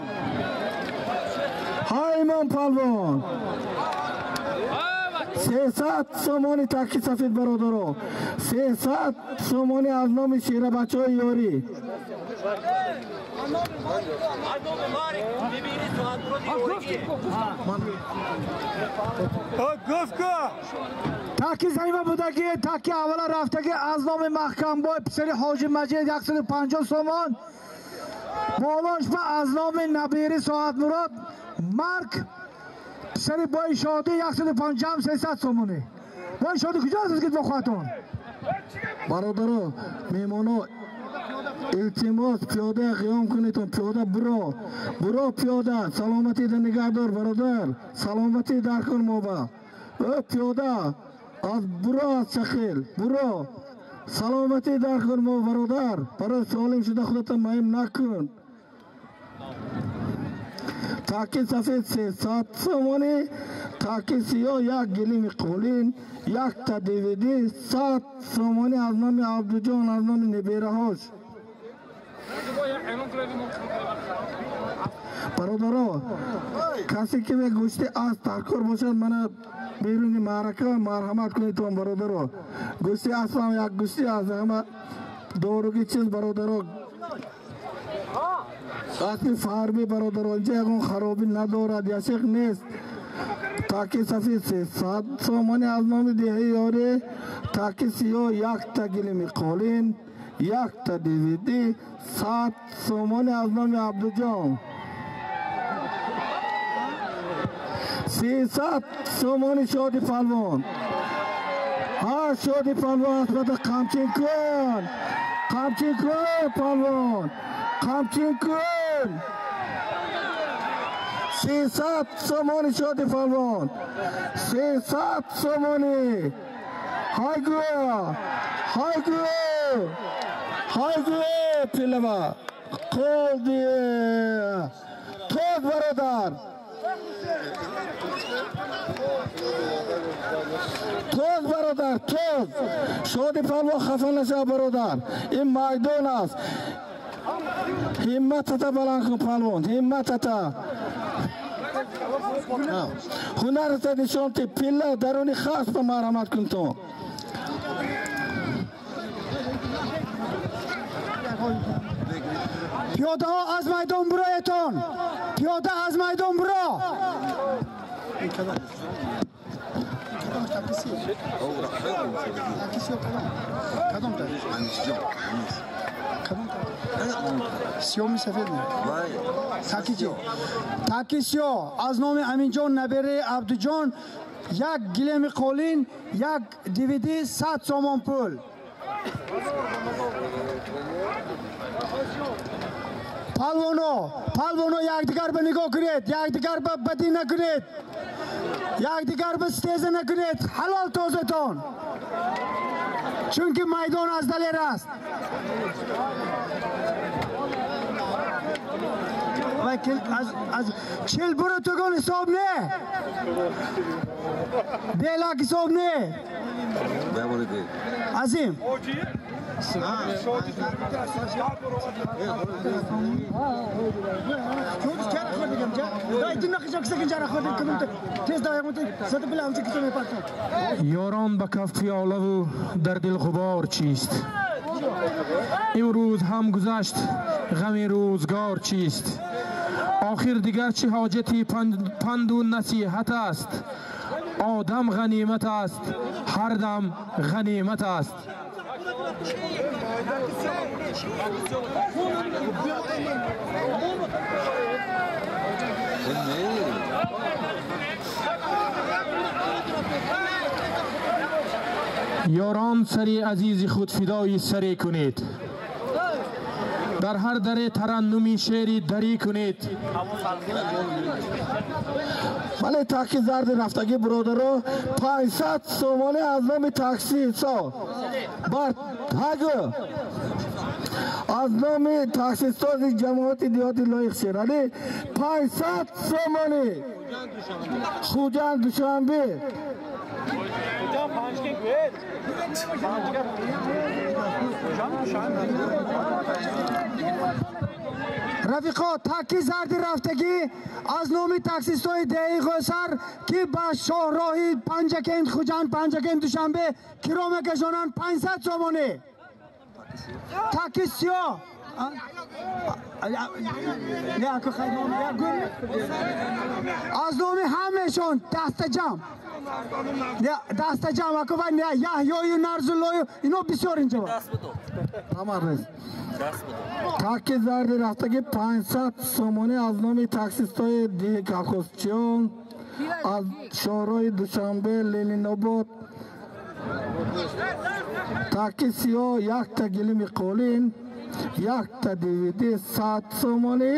ها ایمان پالوان. 300 سومونی تاکی سفید برادرو، 300 سومونی از نام شیره بچه های یاری. таки замима будаги таки аввала рафтаги аз номи маҳкамбой писари ҳоҷи маҷид 150 сомон, болошба аз номи набири соатмурод марк писари бои шодӣ 150 300 сомонӣ. Бои шодӣ куҷо ҳастед бо хоҳатон? Бародаро, меҳмоно, илтимос пиёда қиём кунедон, пиёда буро, буро пиёда, саломатида нигаҳдор бародар, саломатӣ дар кун моба. Пиёда аз буро, аз чахил буро, саломатӣ дар кун мо бародар, барои солим шуда худатон маҳим накун. Таки сафед 300 сомонӣ, таки сиёҳ як гилими қолин, якта DVD 100 сомонӣ аз номи Абдуҷон, аз номи небераҳош. Бародаро, касе ки гӯшти асп даркор бошад, мана беруни маърака марҳамат кунедтон бародаро. Гӯшти аспам як гӯшти аз ҳама доруги чиз бародаро. Аспи фарби бародаро, инҷа ягон харобӣ надорад, яшиқ нест. Таки сафед 300 сомонӣ аз номи деҳаи ёрӣ, таки сиёҳ якта гилими қолин, якта DVD 100 сомонӣ аз номи Абдуҷон. 300 сомонӣ шоди палвон. Ҳа шоди палвон, асбата қамчин кун, қамчин кун палвон, қамчин кун. 300 сомонӣ шоди палвон, 300 сомонӣ. Ҳайгӯ, ҳайгӯ, ҳайгӯ пилава қолди тоз бародар, тоз бародар, тоз. Шоди палвон хафа нашав бародар, ин майдон аст. Ҳимматата баланд кун палвон, ҳимматата, ҳунарата нишон ти. Пилла даруни хасба марҳамат кун то. Пиёдаҳо аз майдон буроетон, пиёда аз майдон буро. Сиёми сафед таки сиё аз номи Аминҷон набераи Абдуҷон як гилеми қолин, як DVD 100 сомон пул. Палвоно, палвоно якдигар ба нигоҳ кунед, якдигар ба бадӣ накунед, якдигар ба стеза накунед, ҳалол тозатон. Чунки майдон аз далер аст. Аз чилбуру тугун ҳисоб не, белак ҳисоб не. Азим. Ёрон ба каф пиёлаву дар дил ғубор чист, имрӯз ҳам гузашт ғами рӯзгор чист. Охир дигар чӣ ҳоҷати панду насиҳат аст, одам ғанимат аст, ҳар дам ғанимат аст. Ёрон сари азизи худ фидои саре кунед, дар ҳар даре тараннуми шеъри дарӣ кунед. Вале таки зарди рафтагӣ бародаро 500 сомонӣ аз номи таксистҳо бар ҳагу аз номи таксистони ҷамоати деҳоти Лоиқ Шералӣ 500 сомонӣ. Хуҷанд Душанбе. Рафиқо, таки зарди рафтагӣ аз номи таксистои деҳаи Ғӯсар, ки ба шоҳроҳи Панҷакент Хуҷанд Панҷакент Душанбе киро мекашонанд 500 сомонӣ. Таки сиёҳ. Аз номи ҳамаашон дастаҷам, дастаҷам акова Яҳёю Нарзуллою ино бисёр инҷо. Таки зарди рафтагӣ 500 сомонӣ аз номи таксистои деҳаи Колхозчиён аз шоҳроҳи Душанбе Ленинобод. Таки сиёҳ якта гилими қолин, якта DVD 100 сомонӣ.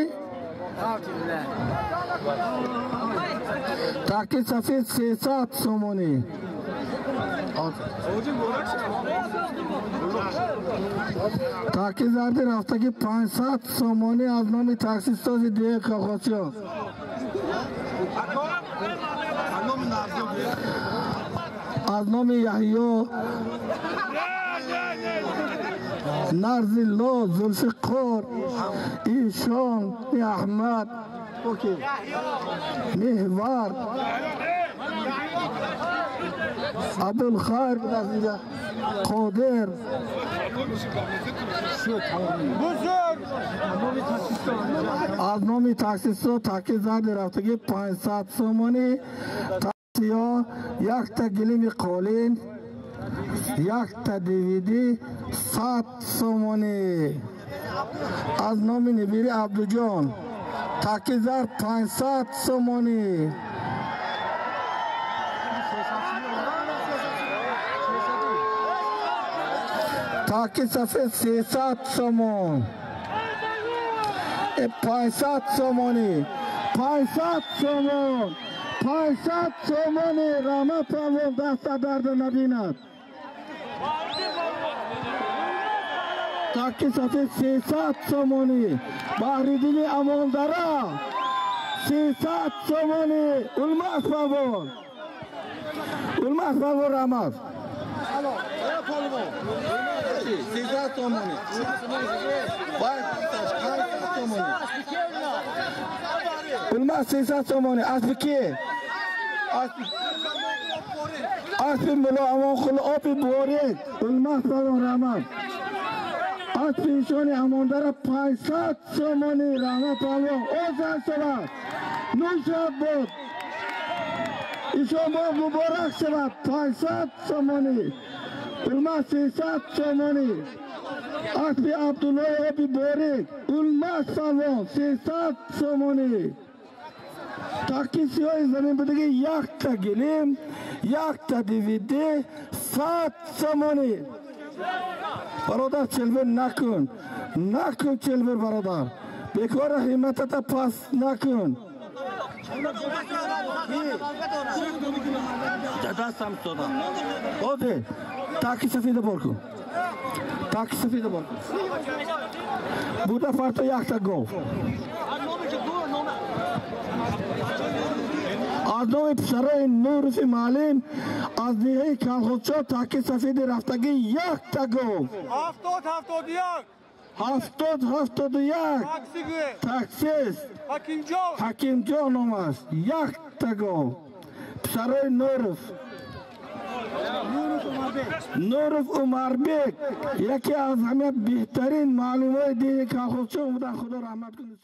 Таки сафед 300 сомонӣ. Таки зарди рафтагӣ 500 сомонӣ аз номи таксистози деҳаи Колхозчиён. Аз номи Яҳё Нарзилло Зулфиқор Ишон Аҳмад Меҳвар Абулхайр Қодир. Аз номи таксисто таки зарди рафтагӣ 500 сомонӣ. Таксиё якта гилими қолин, якта DVD 100 сомонӣ. Аз номи Нибири Абдуҷон таки зард 500 сомонӣ. Таки сафед 300 сомон. 500 сомонӣ, 500 сомон, 500 сомонӣ. Раҳмат палвон даста дарда набинад. Таки сафед 300 сомонӣ. Баҳриддини Амондара 300 сомонӣ. Улмас палвон, Улмас палвон раҳмат. 300 сомонӣ. Улмас 300 сомонӣ. Аспи ки? Аспи Мулло Амонқул оби борик. Улмас палвон раҳмат. Аспи ишони Амондара 500 сомонӣ. Раҳмат палвон. Озан шавад, нӯшад буд. Ишон бо муборак шавад. 500 сомонӣ. Улмас 300 сомонӣ. Аспи Абдуллои оби борик. Улмас палвон 300 сомонӣ. Таки сиёҳи замин будагӣ якта гилим, якта DVD 100 сомонӣ. Бародар, челбир накун, накун челбир бародар. Бекора ҳимматата паст накун. Дастам додам. Оде, таки сафеда бор кун. Таки сафеда бор кун. Буда фарто якта гов. Аз номи писарои Нуруфи маълим аз деҳаи Калхозчо таки сафеди рафтагӣ якта гов. 70-71. 70-71. Таксист. Ҳакимҷон ном аст. Якта гов. Писарои Нуров. Нуров Умарбек яке аз ҳама беҳтарин маълимои деҳи Калхозчо буданд. Худо раҳмат кунад.